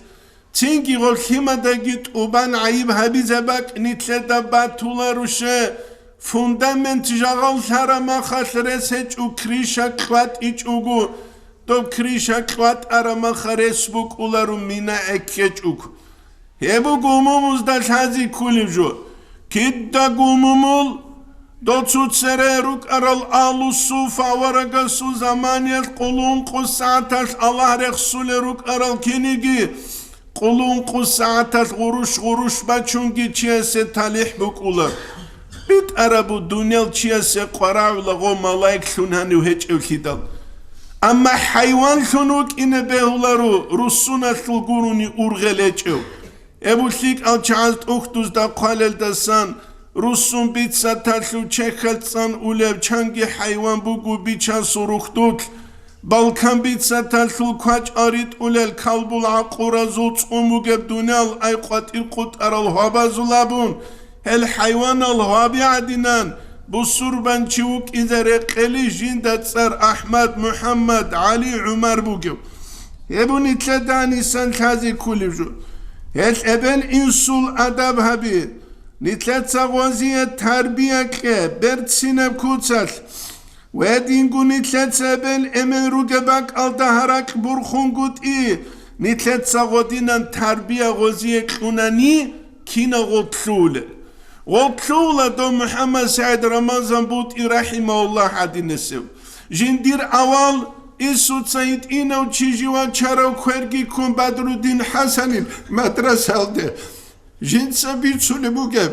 цинги гъоб лъимадаги тӀубан гӀайиб гьабизе бакӀ нилъеда батуларуше, фундамент жагъал лъарамахалъ рес гьечӀо, крыша кьватӀичӀого, доб крыша кьватӀарамаха рес букӀуларо, мина гӀеккечӀого. Гьеб буго умумузда лъази кколеб жо. Кидаго умумул, доцу цере рукӀарал Алу Суфа аварагасул заманиялъ къулункъу сагӀаталъ Аллагь рехсулел рукӀарал киниги, къулункъу сагӀаталъ гъурущ-гъурущ бачунги чиясе талихӀ букӀула. БитӀарабу дуниял чиясе къварагӀула гъо малаиклъун гьанив гьечӀевлъидал. Амма хӀайванлъун вукӀине бегьуларо, руссуналъул гурони ургъел гьечӀев. Эбу лъикӀал чагӀаз тӀухьдузда хъвалелдасан, руссун бицаталъув чехьал цӀан улев чанги хӀайван буго бичасул рухьдулъ, Балкан бицаталъул квачӀал ритӀулел калбул гӀакъуразул цӀун бугеб дуниял ай къватӀир къутӀарал гьвабазул абун, гьел хӀайванал гьваби гӀадинан, бусурбанчи вукӀизе рекъели жинда цӀар АхӀмад, МухӀаммад, ГӀали, ГӀумар бугев. Гьеб нилъеда гьанисан лъази кколеб жо. Гьел эбел-инсул адаб гьаби, нилъеца гъозие тарбия кье, берцинаб куцалъ. Гьединго нилъеца эбел-эмен ругеб бакӀалда гьаракь бурхунгутӀи, нилъеца гъодинан тарбия гъозие кьунани, кинав гъолъулел? Гъолъула дов МухӀаммад СагӀид Рамазан БутӀи рахӀимагьуллагь гӀадинасев. Жиндир авал Инсуца гьитӀинав чи живан чарав кверги ккун Бадруддин ХӀасанил мадрасалде. Жинца бицулеб бугеб,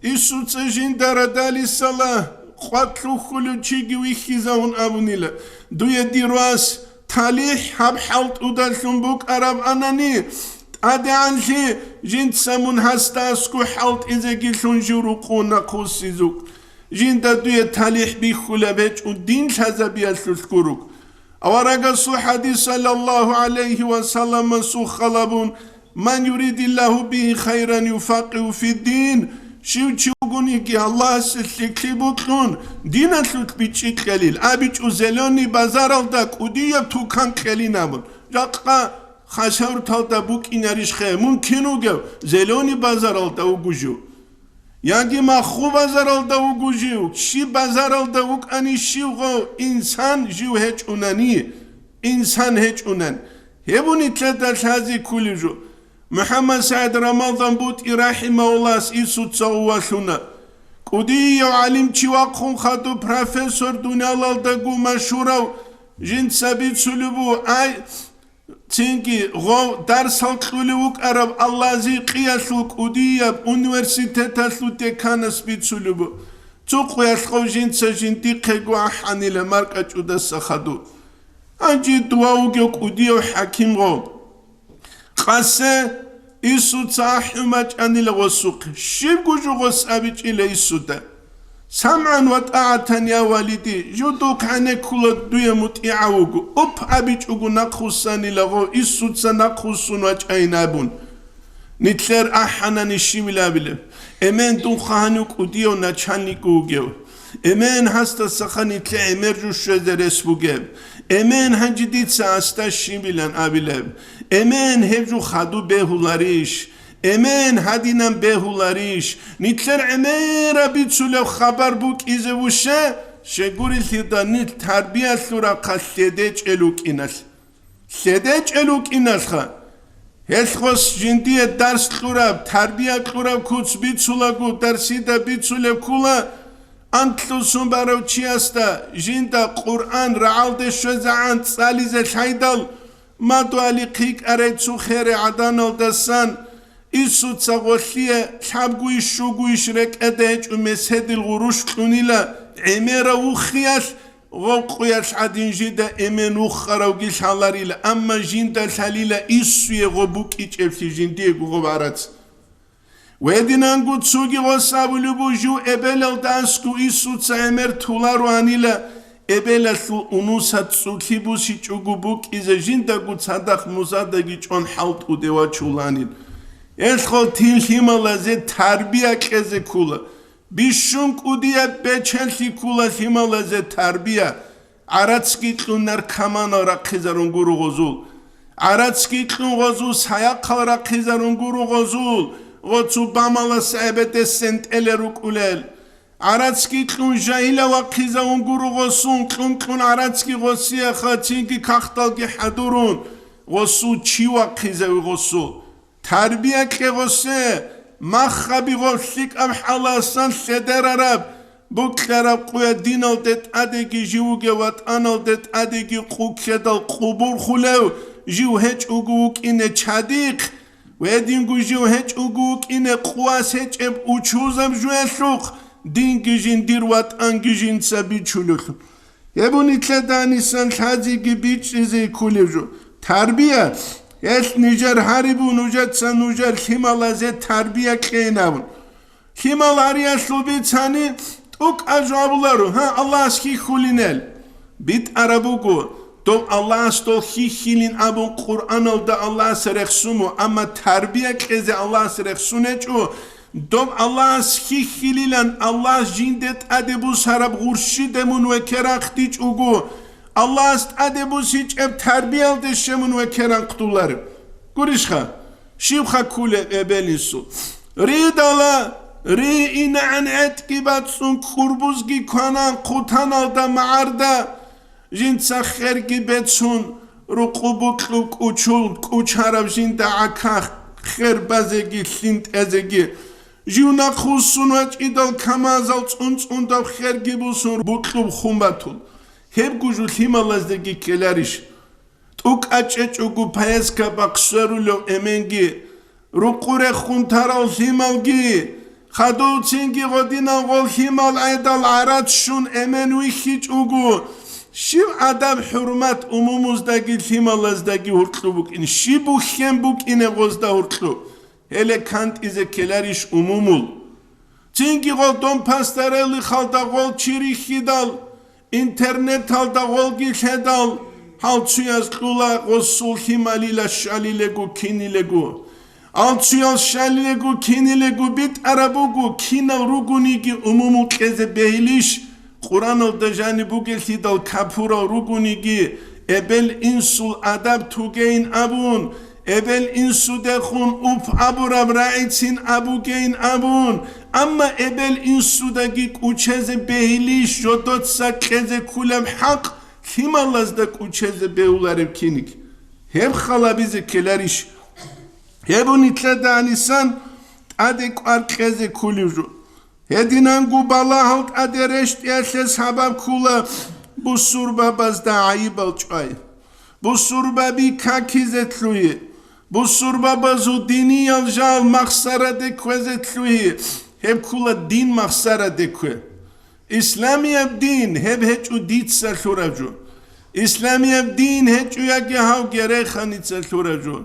Инсуца жинда радалисала къват лъухьулев чиги вихьизавун абунила: «Дуе, дир вас, талихӀ гьаб хӀалтӀудалъун букӀараб анани, АдегӀанлъи жинца мун гьасда аскӀов хӀалтӀизегилъун жив рукъуна хъусизукӀ. Жинда дуе талихӀ бихьулеб гьечӀо дин лъазабиялъулъ гурук. Аварагасул хӀадис, саллаллагьу гӀалайгьи ва салламасул халабун: «Ман юридиллагьу бигьи хайран юфакъигьу фиддин». Щив чи вугониги Аллагьасе лъикӀлъи букьун, диналъулъ бичӀчӀи кьелил, абичӀо зеленый базаралда кӀудияб тукан кьелин абун. Жакъа хасаврталда букӀинарищха мун кин вугев, зеленый базаралда вуго жив? Яги махху базаралда вуго жив? Щиб базаралда вукӀани щивго инсан жив гьечӀунани, инсан гьечӀунан. Гьеб нилъеда лъазе кколеб жо. МухӀаммад СагӀид Рамазан БутӀи рахӀимагьуллагьас инсуца гъовалъуна. КӀудияв гӀалимчи вахъун хадуб профессор, дуниялалдаго машгьурав, жинца бицулеб буго, ай, цинги гъов дарсал кьулев вукӀарав Ал-Лазикъиялъул кӀудияб университеталъул деканас бицулеб буго. Цо къуялъ гъов жинца жиндихъего ахӀанила маркӀачӀудаса хадуб. Гьанже дова вугев кӀудияв хӀаким гъов. Къасе, инсуца ахӀун бачӀанила гъосухъе. Щибго жо гъос абичӀила инсуда. СамгӀан ва тӀагӀатан, я валиди, жо духъ гӀенеккула, дуе мутӀигӀав вуго. Уп абичӀого нахъвуссанила гъов, инсуца нахъвуссун вачӀайин абун. Нилъер ахӀанани щивилабилеб? Эмен дун хъа гьанив кӀудияв начальник вугев. Эмен гьасдасаха нилъе гӀемер жо щвезе рес бугеб. Эмен гьанже дица гьасда щибилан абилеб. Эмен гьеб жо хадуб бегьуларищ? Эмен гьадинан бегьуларищ? Нилъер гӀемераб бицулеб хабар букӀизе буше, щегурелъидал нилъ тарбиялъул рахъалъ лъеде чӀел вукӀиналъ. Лъеде чӀел вукӀиналъха. Гьелъ гъос жиндие дарс кьураб, тарбия кьураб куц бицулаго, дарсида бицулеб ккула, антлъусун барав чиясда жинда Къуръан рагӀалде щвезегӀан цӀализе лъайдал, мадугьали хъикӀарай цо хере гӀаданалдасан, инсуца гъолъие лъабгойищ-щугойищ рекӀеде гьечӀо меседил гъурущ кьунила, гӀемерав вухиялъ, гъов къуялъ гӀадин жида эмен вухаравги лъаларила, амма жинда лъалила инсуе гъо букӀичӀеблъи жиндиего гъоб гӀарац. Гьединанго цоги гъос абулеб буго, жив эбелалда аскӀов инсуца гӀемер толароанила, эбелалъул унусат цӀулъи бусичӀого букӀизе жиндаго цадахъ музадаги чӀван хӀалтӀуде вачуланин. Гьелъ гъол тин лъималазе тарбия кьезе ккола. Бищун кӀудияб бечелъи ккола лъималазе тарбия. ГӀарацги кьун наркоманал рахъизарун гуро гъозул. ГӀарацги кьун гъозул саяхъал рахъизарун гуро гъозул, гъоцу бамалас гӀебедесен тӀеле рукӀулел. ГӀарацги кьун жагьилав вахъизавун гуро гъосун, кьун-кьун гӀарацги гъосияха цинги кахдалги хӀадурун, гъосул чи вахъизави гъосул. Тарбия кье гъосе, махаби гъов лъикӀаб хӀаласан лъедерараб, букьараб къуя диналде тӀадеги жив вугев ватӀаналде тӀадеги къуккедал къубурхулев жив гьечӀого вукӀине чадихъ, гьединго жив гьечӀого вукӀине къувас гьечӀеб учузаб жуялъухъ, динги жиндир ватӀанги жинца бичулелъул. Гьеб нилъеда гьанисан лъазеги бичӀчӀизе кколеб жо. Тарбия, гьелъ нижер гьарибу нужеца нужер лъималазе тарбия кьейин абун. Лъимал гьариялъул бицани, тӀокӀаб жо абуларо, гьа, Аллагьас хьихьулинел. БитӀараб буго, дов Аллагьас дол хьихьилин абун Къуръаналда Аллагьас рехсумо, амма тарбия кьезе Аллагьас рехсунечӀо, доб Аллагьас хьихьилилан Аллагьас жинде тӀаде бусараб гъурщиде мун векерахъдичӀого, Аллагьас тӀаде бусичӀеб тарбиялде щемун векерахъдулареб. Гурищха, щибха ккулеб эбел-инсул? Ридала, ри инагӀан гӀетӀги бацӀцӀун, кӀурбузги кванан, хъутаналда магӀарда, жинца херги бецун, рукъу букьуб кӀучул кӀучараб жинда гӀака хер базеги лъин тӀезеги, жив нахъвуссун вачӀидал камазал цӀунцӀундаб херги бусун букьуб хун батун. Гьебго жо лъималаздеги ккеларищ? ТӀукӀачӀечӀого поездка бахъ сверулев эменги, рукъу рехун тарал лъималги, хадув цинги гъодинан гъол лъимал гӀедал гӀарац щун эмен вихьичӀого, Щиб адаб-хӀурмат умумуздаги лъималаздаги гьуркьу букӀин? Щиб бухьен букӀине гъозда гьуркьу? Гьеле кантӀизе ккеларищ умумул? Цинги гъол дон пасдарелихалда гъол чи рихьидал, интернеталда гъолги лъедал, гьал цуяз кьула гъосул лъималила щалилего кинилего. Алцуял щалилего кинилего битӀараб буго, кинал ругониги умумул кьезе бегьилищ, Къураналда жаниб бугелъидал капурал ругониги, эбел-инсул адаб тугейин абун, эбел-инсудехун уп абураб рагӀицин абугейин абун, амма эбел-инсудаги кӀучезе бегьилищ жодоца кьезе ккулеб хӀакъ лъималазда кӀучезе бегьулареб киниг? Гьеб халабизе ккеларищ? Гьеб нилъеда гьанисан тӀаде кӀвар кьезе ккулев жо. Гьединанго балагьал тӀаде рещтӀиялъе сабаб ккула бусурбабазда гӀайибал чӀвай, бусурбаби какизе лъугьи, бусурбабазул диниял жал махсараде кквезе лъугьи, гьеб ккула дин махсараде ккве. Исламияб дин гьеб гьечӀо дица лъураб жо. Исламияб дин гьечӀо яги гьав Гереханица лъураб жо.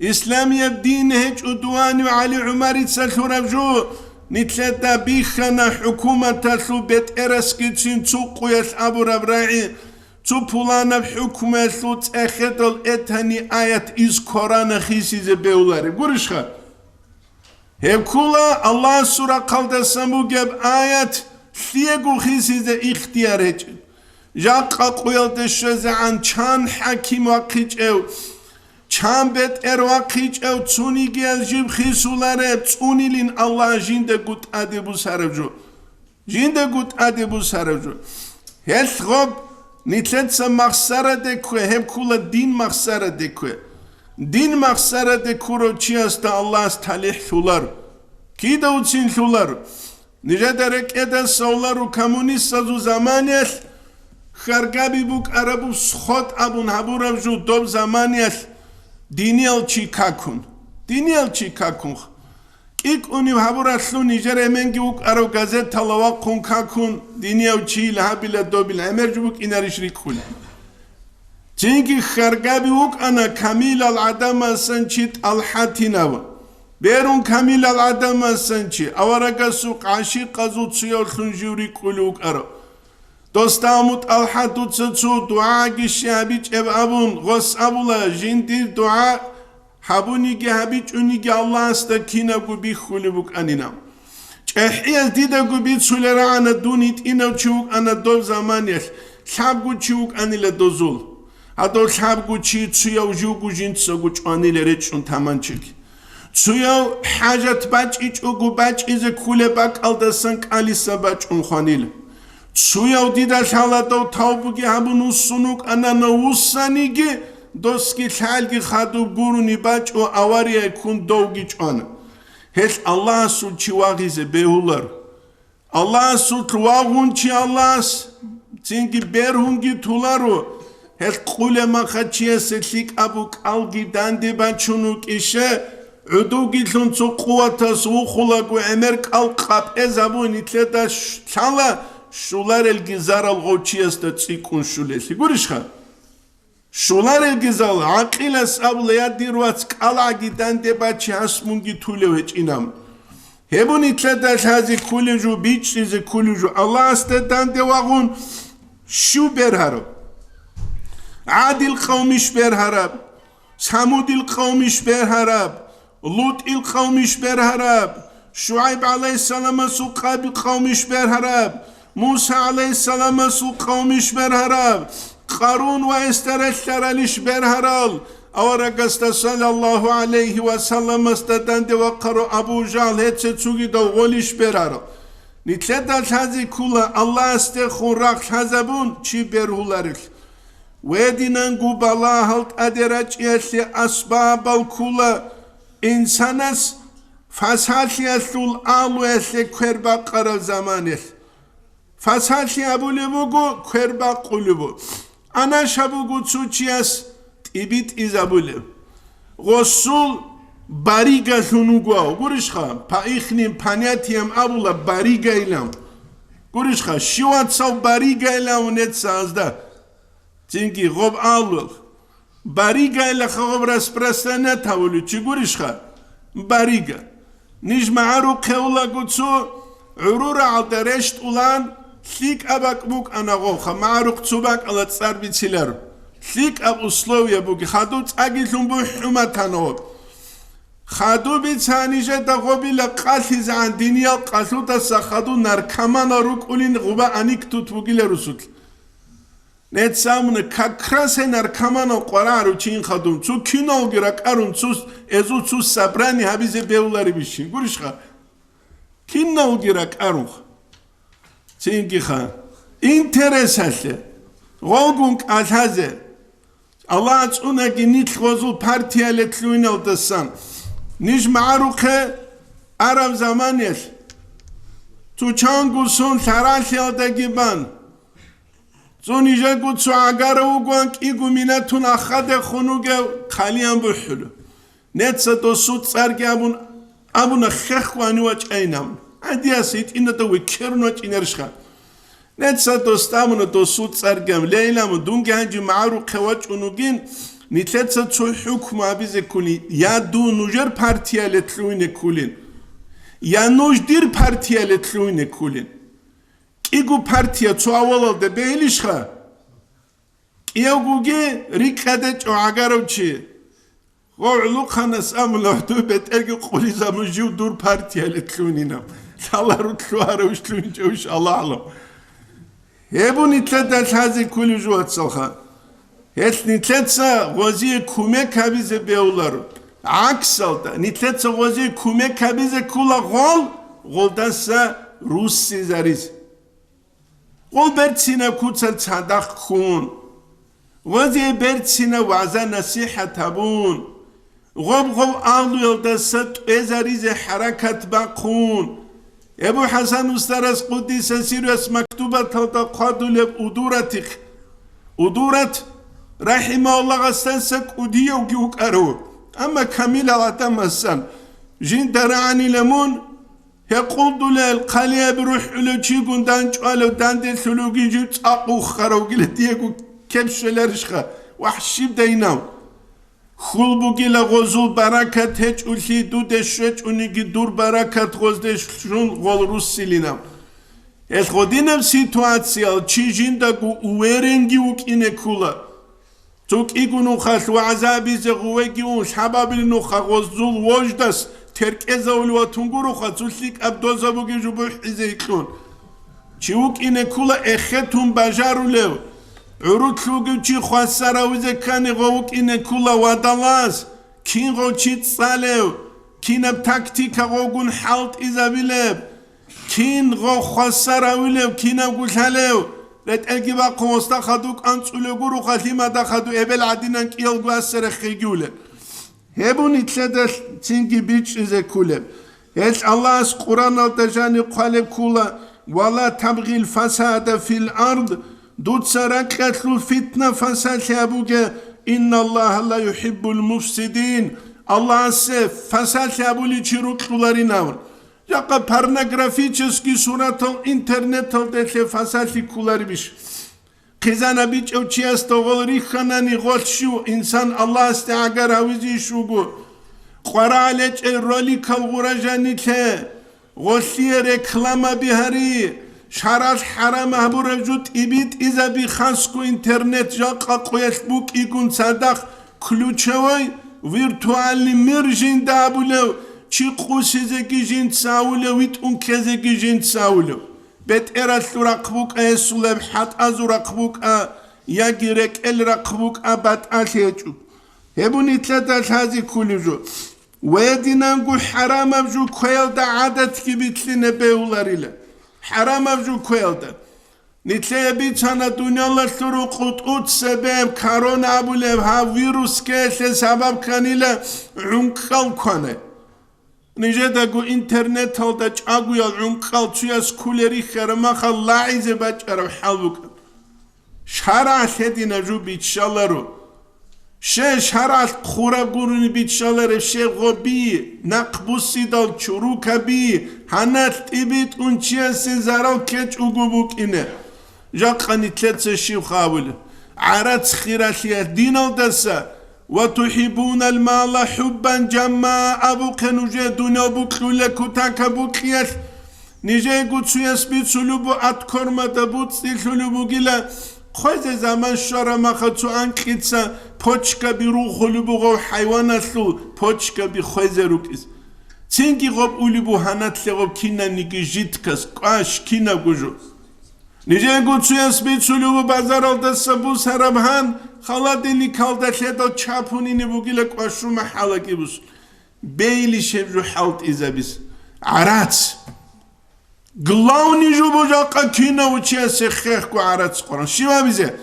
Исламияб дин гьечӀо дуванив ГӀали ГӀумарица лъураб жо. Нилъеда бихьана хӀукуматалъул бетӀерасгицин цо къуялъ абураб рагӀи, цо пуланаб хӀукмуялъул цӀехедал этани аят из Корана хисизе бегьулареб. Гурищха? Гьеб ккула Аллагьасул рахъалдасан бугеб аят лъиего хисизе ихтияр гьечӀеб. Жакъа къуялде щвезегӀан чан хӀаким вахъичӀев, чан бетӀер вахъичӀев цунигиял жиб хисулареб, цӀунилин Аллагь жиндаго тӀаде бусараб жо. Жиндаго тӀаде бусараб жо. Гьелъ гъоб нилъеца махсараде ккве, гьеб ккула дин махсараде ккве. Дин махсараде ккурав чиясда Аллагьас талихӀ лъулар. Кидавцин лъулар? Нижеда рекӀеда совлару коммунистазул заманиялъ хьаргаби букӀарабу схот абун гьабураб жо доб заманиялъ диниял чи какун. Диниял чи какун. КӀикӀуниб гьабуралъун нижер эменги вукӀарав газетала вахъун какун, динияв чийил гьабила добил гӀемер жо букӀинарищ рикӀкӀуна. Цинги хьаргаби вукӀана камилал гӀадамасан чи ТӀалхӀатинав. Берун камилал гӀадамасан чи, аварагасул гӀашикъазул цуявлъун жив рикӀкӀулев вукӀарав. Досда, аму ТӀалхӀа, дуца цо дугӀаги щай гьабичӀеб абун, гъос абула, жиндир дугӀа гьабуниги гьабичӀониги Аллагьасда кинабго бихьулеб букӀанина. ЧӀехӀияз дидаго бицулеб рагӀана, дун гьитӀинав чи вукӀана доб заманиялъ, лъабго чи вукӀанила дозул. Гьадав лъабго чи цуяв живго жинцаго чӀванила речӀчӀун таманчилги. Цуяв хӀажат бачӀичӀого бачӀизе кколеб бакӀалдасан кӀалиса бачӀун хванила. Цуяв дида лъаладав тавбуги гьабун вуссун вукӀанана, вуссаниги, досги лъалги хадуб гурони бачӀо, аварияй ккун довги чӀвана. Гьелъ Аллагьасул чи вагъизе бегьулар. Аллагьасулъ вагъун чи Аллагьас цинги бергьунги туларо. Гьелъ къулеб махачиясе лъикӀабу кӀалги данде бачун вукӀище, гӀудугилъун цо къуватас вухулаго гӀемер кӀал къапӀезабун нилъеда щ-, лъала, щуларелги зарал гъов чиясда цӀикӀкӀун щулелъи. Гурищха? Щуларелги зал, гӀакъилас абула, я дир вац, кӀалагӀги данде бачи, гьас мунги тулев гьечӀинам. Гьеб нилъеда лъазе ккулев жо, бичӀчӀизе ккулев жо, Аллагьасда данде вагъун щив бергьараб? ГӀадил къавмищ бергьараб? Самудил къавмищ бергьараб? ЛутӀил къавмищ бергьараб? ШугӀайб гӀалайгьиссаламасул къаб-, къавмищ бергьараб? Муса гӀалайгьиссаламасул къавмищ бергьараб? Къарун ва гьесда релълъаралищ бергьарал? Аварагасда саллаллагьу гӀалайгьи ва салламасда данде вахъарав Абу Жагьл гьеце цугидав гъолищ бергьарал? Нилъеда лъазе ккула, Аллагьасдехун рахъ лъазабун чи бергьуларелъ. Гьединанго балагьал тӀаде рачӀиялъе асбабал ккула инсанас фасалъиялъул алуялъе квер бакъараб заманалъ. Фасалъи абулеб буго, квер бакъулеб буго. Анаш абуго цо чияс тӀибитӀизабулеб. Гъосул баригалъун вуго, гурищха, по ихним понятиям абула баригайилан. Гурищха, щивацал баригайилан нецаазда. Цинги гъоб алул. Барига илаха гъоб распространять гьавулев чи гурищха? Барига. Ниж магӀарухъе улаго цо гӀурурагӀалда рещтӀулан, лъикӀаб бакӀ букӀана гъовха, магӀарухъ цо бакӀала цӀар бициларо. ЛъикӀаб условия буги, хадуб цӀагилъун бухӀуматана гъоб. Хадуб бицани жеда гъобила къалъизегӀан диниял къалъудаса хадуб наркоманал рукӀулин гъуба аникдот бугила русулъ. Нецамуна как раз гьей наркоманал къварагӀарав чийин хадуб, цо киналги ракӀарун, цо эзу цо собрание гьабизе бегьуларебищин, гурищха? Киналги ракӀарунха. Цингиха. Интересалъе. Гъолгун кӀалъазе. Аллагь цӀунаги нилъ гъозул партияле лъугьиналдасан. Ниж магӀарухъе араб заманиялъ. Цо чанго сон лъаралъиялдаги бан. Цо нижего цо гӀагарав вугоан кӀиго минатун ахадехун вугев хъалиян бухӀула. Неца досул цӀарги абун, абуна хехго ани вачӀайин абун. ГӀадияс гьитӀинада векерун вачӀинарищха? Неца досда абуна досул цӀарги абун, лейла абун, дунги гьанже магӀарухъе вачӀун вугин, нилъеца цо хӀукму гьабизе кколин, я дун нужер партияле лъугьине кколин, я нуж дир партияле лъугьине кколин. КӀиго партия цо авалалда бегьилищха? КӀиявгоги рикӀкӀаде чӀогӀагарав чи. Гъов гӀулухъанас амула гьудуй бетӀерги къулизабун жив дур партияле лъугьининаб. Лъалару лъугьаравищ лъугьинчӀевищ Аллагьалам. Гьеб нилъеда лъазе кколев жо, вацалха. Гьелъ нилъеца гъозие кумек гьабизе бегьуларо. ГӀаксалда, нилъеца гъозие кумек гьабизе ккола гъол, гъолдаса руссизаризе. Гъол берцинаб куцал цадахъ ккун, гъозие берцинаб вагӀза-насихӀат гьабун, гъоб-гъоб агьлуялдаса тӀвезаризе хӀаракат бахъун. Эбу ХӀасан устарас къуддиса сирру мактубаталда хъвадулеб удуратихъ. Удурат, рахӀимагьуллагь, гъасдаса кӀудиявги вукӀарав, амма камилал гӀадамасан жинда рагӀанила мун, гьекъулдулел хъалияб рухӀулев чигун данчӀвалев данделъулевги жив цӀакъ уххаравгила диего кеп щвеларищха, вахӀщибдайинав? Хьул бугила гъозул баракат гьечӀолъи, дуде щвечӀониги дур баракат гъозде щун гъол руссилинав. Гьелъ гъодинаб ситуациял чи жиндаго уверенги вукӀине ккола. Цо кӀиго нухалъ вагӀза гьабизе гъувеги ун, лъабабил нуха гъозул вождас теркӀезавулев ватун гуроха, цо лъикӀаб дозабуги жубухӀизе гьикьун. Чи вукӀине ккола эхетун бажарулев, гӀурутлъугев чи хвасар гьавизе ккани гъов вукӀине ккола вадалас, кин гъов чи цӀалев, кинаб тактика гъовгун хӀалтӀизабилеб, кин гъов хвасар гьавилев, кинавго лъалев, ретӀелги бахъун гъосда хадув кӀанцӀулев гуроха, лъимада хадув эбел гӀадинан кӀиялго асса реххейги улел. Гьеб нилъеда цинги бичӀчӀизе кколеб. Гьелъ Аллагьас Къуръаналда жаниб хъвалеб ккола: «Ва ла табгъил фасада фил ард», дуца ракьалъул фитна-фасалъи гьабуге, «Инналлагьа ла юхӀиббул муфсидин», Аллагьасе фасалъи гьабулев чи рокьуларинавун. Жакъа порнографический суратал интернеталдалъе фасалъи кколаребищ? Хъизан гьабичӀев чиясда гъол рихьанани гъолъ щив инсан Аллагьасде гӀагар гьавизейищ вуго? КъварагӀалечӀел роликал гъура жанилъе, гъолъие рекламаби гьари, шаралъ хӀарам гьабураб жо тӀибитӀизаби, хасго интернет жакъа къоялъ букӀигун цадахъ ключевой виртуальный мир жинда абулев, чи къусизеги жинца авулев, витӀун ккезеги жинца авулев. БетӀералъул рахъ букӀа, гьесулаб хӀатӀазул рахъ букӀа, яги рекӀел рахъ букӀа, батӀалъи гьечӀо. Гьеб нилъеда лъазе кколев жо. Ва гьединанго хӀарамаб жо кквеялда гӀадатги битлъине бегьуларила. ХӀарамаб жо кквеялда. Нилъее бицана дуниялалъул рукъу тӀуцебе корона абулеб гьав вирус ккеялъе сабаб кканила гӀункӀкӀал квана. Нижедаго интернеталда чӀагоял гӀункӀкӀал цуяс кколел рихьараб махал лагӀизе бачӀараб хӀал букӀана. ШаргӀалъ гьединаб жо биччаларо. Ще шаргӀалъ хъураб гурони биччалареб, ще гъоби, нахъбуссидал чурукаби, гьаналъ тӀибитӀун чиясе зарал ккечӀого букӀине. Жакъа нилъеца щибха абулеб? ГӀарац хиралъиялъ диналдаса, «Ва тухӀиббунал мала хӀуббан жамма» абухъе нужее дуниял букьулел кутакаб букьиялъ, нижего цуяс бицулеб бу аткормада буцӀцӀилъулеб бугила, хъвезе заман щвараб маха цо анкьица почкаби рухулеб бугев хӀайваналъул почкаби хвезе рукӀиз. Цинги гъоб улеб бу гьанатлъе гъоб кинабниги жидкас, кӀваш кинабго жо. Нижего цуяс бицулев базаралдаса бусараб гьан, холодильникалда лъедал чапунине бугила кӀвашу махӀалаги бус. Бейли щеб жо хӀалтӀизабиз. ГӀарац. Главный жо бу жакъа кинав чиясе хехго гӀарац къваран. Щив абизе?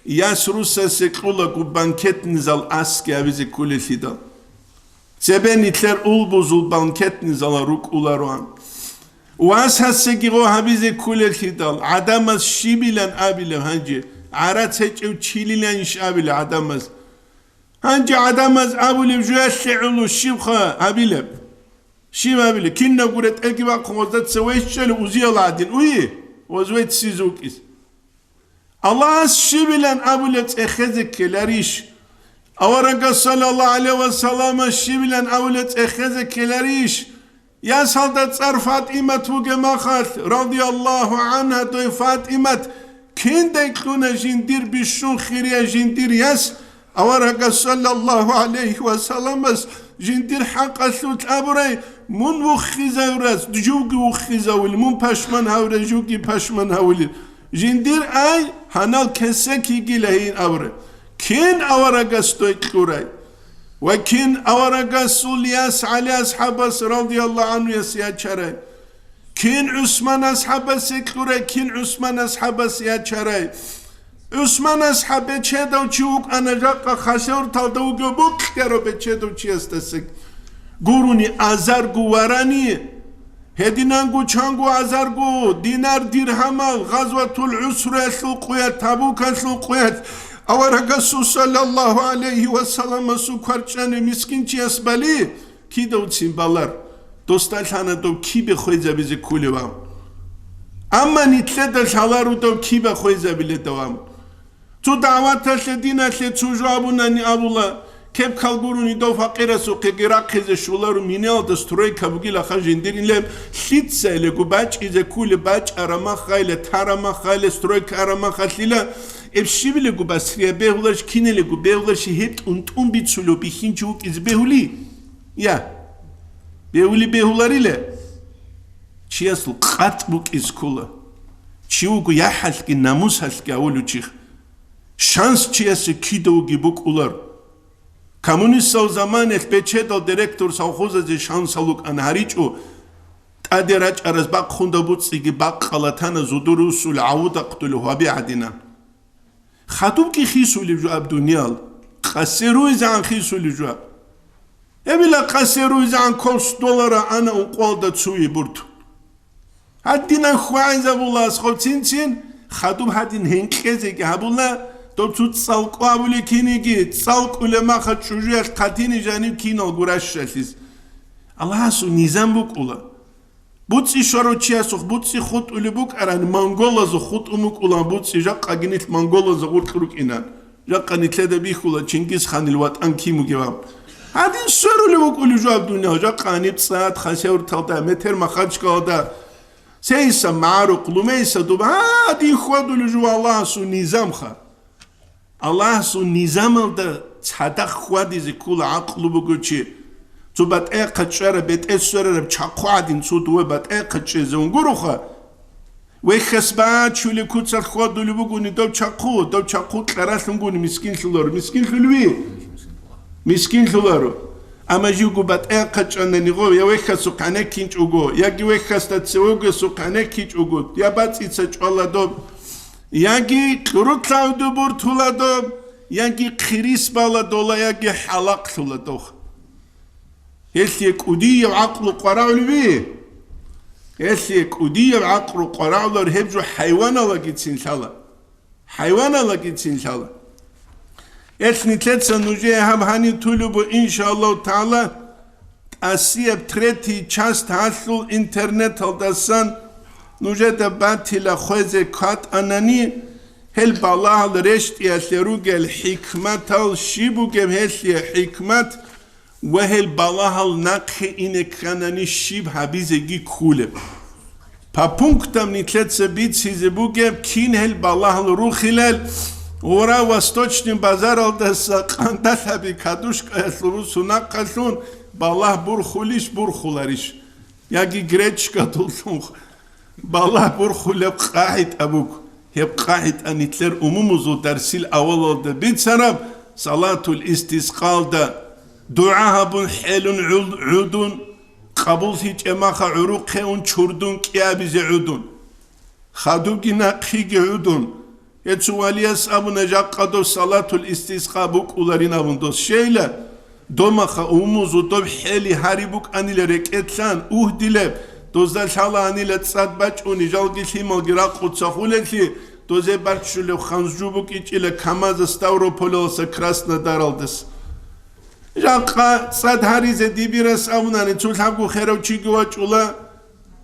Яс русасе кьулаго банкетный зал аски абизе кколелъидал. Цебе нилъер улбузул банкетный зала рукӀулароан. Вас гьасеги гъо гьабизе кколелъидал, гӀадамаз щибилан абилеб гьанже, гӀарац гьечӀев чилиланищ абилеб гӀадамаз. Гьанже гӀадамаз абулеб жуялъе гӀоло щибха гьабилеб? Щиб гьабилеб? Кинабго ретӀелги бахъун гъозда цеве щвела узиял гӀадин, уй, гъоз веццизе вукӀиз. Аллагьас щибилан абулеб цӀехезе ккеларищ? Аварагас саллаллагьу гӀалайгьи ва саллама щибилан абулеб цӀехезе ккеларищ? Ясалда цӀар ФатӀимат вугеб махалъ, радияллагьу гӀангьа, дой ФатӀимат, киндай кьуна жиндир бищун хирияй жиндир яс, Аварагас саллаллагьу гӀалайгьи ва салламас жиндир хӀакъалъулъ абурай, мун вуххизавурас, живги вуххизавули, мун пашман гьавурай, живги пашман гьавули. Жиндир ай, гьанал кесек йигила гьейин абурай. Кин аварагас дой кьурай? Ва кин аварагасул яс ГӀали асхӀабас радияллагьу гӀангьуяс ячарай? Кин ГӀусман асхӀабасе кьурай, кин ГӀусман асхӀабасе ячарай? ГӀусман асхӀаб бечедав чи вукӀана жакъа хасавурталда вугев букьарав бечедав чиясдаса гурони азарго варани, гьединанго чанго азарго динар-диргьамал, Гъазватул ГӀусраялъул къуят, Табукалъул къуят, аварагасул саллаллагьу гӀалайгьи ва салламасул кварчӀани мискинчияс бали, кидавцин балар, досда лъана дов кибе хвезабизе кколевав. Амма нитлъеда лъалару дов киба хвезабиледавам. Цо дагӀваталъе, диналъе цо жо абунани абула, кеп калгуруни дов факъирасухъеги рахъизе щолару минеялда стройка бугилаха жиндирилеб, лъица илего бачӀизе ккулеб, бачӀарамахайла, тарамахайла, стройка арамахалъила, эб щибилего басрияб бегьулаш, кинилего бегьулаши гьеб тӀун-тӀун бицулев бихьинчи вукӀизе бегьули? Я, бегьули бегьуларила. Чиясул къатӀ букӀиз ккола. Чи вуго яхӀалъги намусалъги авулев чи. Шанс чиясе кида вуги букӀулар. Коммунистал заманаялъ бечедал директор совхозазе шансал вукӀана гьаричӀо, тӀаде рачӀараз бахъунда буцӀиги бакъала тана зодор русул гӀавуда хъдулев гьаби гӀадинан. Хадубги хисулеб жо аб дуниял, къасе руйзегӀан хисулеб жо аб. Эбила къасе руйзегӀан кос доллара ана ункъвалда цуе бурту. Гьадинан хвагӀизабула асхъов цин-цин, хадуб гьадин гьенкьезеги гьабула, дов цо цӀалкӀу абулей киниги, цӀалкӀулеб маха чӀужуялъ хъатине жанив киналго ращалъиз. Аллагьасул низам букӀула. БуцӀи щварав чиясухъ буцӀи хутӀулеб букӀарани, монголазухъ хутӀун букӀулан буцӀи, жакъаги нилъ монголазда гъоркь рукӀинан. Жакъа нилъеда бихьула Чингисханил ватӀан кин бугеб аб. Гьадин сверулев вукӀулев жо аб дуниял, жакъа гьаниб цӀад Хасавюрталда, метер Махачкалада, сейса МагӀарухъ, лумейса дуба, гьадин хьвадулев жо Аллагьасул низамха. Аллагьасул низамалда цадахъ хьвадизе ккола гӀакълу бугев чи. Цо батӀа-, батӀа-, батӀа-, чӀвараб, бетӀер сверараб чахъу гӀадин цо дова батӀа-, батӀа-, чӀезе унгуроха. Вехьас бачулеб куцалъ хьвадулеб бугони дов чахъу, дов чахъу кьаралъунгуни мискинлъуларо. Мискинлъулев? Мискинлъуларо. Амма живго батӀа-, батӀа-, чӀванани гъов, я вехьасухъ гӀенеккинчӀого, яги вехьасда цевегесухъ гӀенеккичӀого, я бацӀица чӀвала доб. Яги кьурулъ гьавду буртула доб, яги хъирис бала дола, яги хӀалахълъула дох. Гьелъие кӀудияб гӀакълу къварагӀулеби? Гьелъие кӀудияб гӀакълу къварагӀулар гьеб жо хӀайваналагицин лъала. ХӀайваналагицин лъала. Гьелъ нилъеца нужее гьаб гьанив тулеб буго, иншааллагьу тагӀала, тӀасияб третий часть гьалъул интернеталдасан нужеда батила хвезе ккатӀанани, Гьел балагьал рещтӀиялъе ругел хӀикматал щиб бугеб, гьелъие хӀикмат ва гьел балагьал нахъе ине кканани щиб гьабизеги кколеб. По пунктам нилъеца бицизе бугеб, кин гьел балагьал рухилел, гъура восточный базаралдаса къандалъаби кадушкаялъул русу нахъалъун балагь бурхулищ, бурхуларищ? Яги гречкадуллъун балагь бурхулеб къагӀида буго. Гьеб къагӀида нилъер умумузул дарсил авалалда бицараб, салатул истискъалда дугӀа гьабун хӀелун гӀул-, гӀудун, къабуллъичӀеб маха гӀурухъе ун чурдун кӀиабизе гӀудун. Хадубги нахъеги гӀудун. Гьецо валияс абуна, жакъа дов салатул истискъа букӀуларин абун дос. Щейла, домаха умумузул доб хӀели гьари букӀанила рекӀелъан, угьдилеб, дозда лъалаанила цӀад бачӀуни, жалги лъималги ракъуца хулелъи, дозе барччулеб ханжу букӀичӀила КамАЗа Ставрополаласа Краснодаралдаса. Жакъа цӀад гьаризе дибирас абунани, цо лъабго херав чиги вачӀула,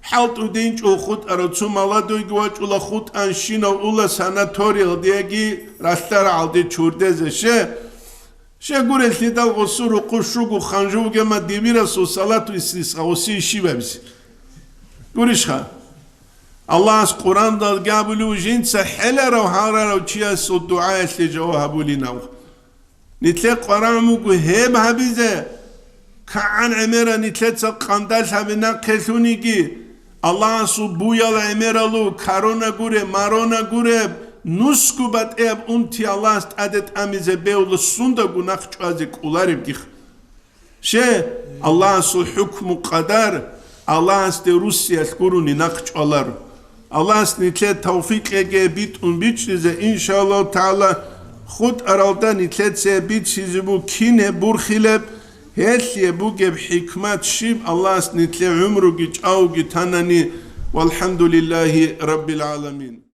хӀалтӀу динчӀо хутӀарав цо молодойги вачӀула, хутӀан щинав ула санаториялде яги ралъдал рагӀалде чурдезе. Ще, ще гурелъидал гъосул рукъу щуго ханжу бугема дибирасул салату истискъа гъосие щиб абизе? Гурищха? Аллагьас Къурандалги абулев жинца хӀеларав гьарарав чиясул дугӀаялъе жаваб гьабулинав. Нилъер къварагӀун буго гьеб гьабизе, кагӀан гӀемера нилъеца къандалъаби нахъе лъуниги, Аллагьасул буял гӀемералу, корона гуре, марона гуре, нусгу батӀияб унти Аллагьас тӀаде тӀамизе бевла сундаго нахъ чӀвазе кӀоларебгих. Ще, Аллагьасул хӀукму къадар Аллагьасде руссиялъ гурони нахъ чӀваларо. Аллагьас нилъее тавфикъ кьеги битӀун бичӀчӀизе, иншааллагьу тагӀала, хутӀаралда нилъеца бицизе буго кин гьеб бурхилеб, гьелъие бугеб хӀикмат щиб, Аллагьас нилъее гӀумруги чӀавги танани. ВалхӀамдулиллагьи раббил гӀаламин.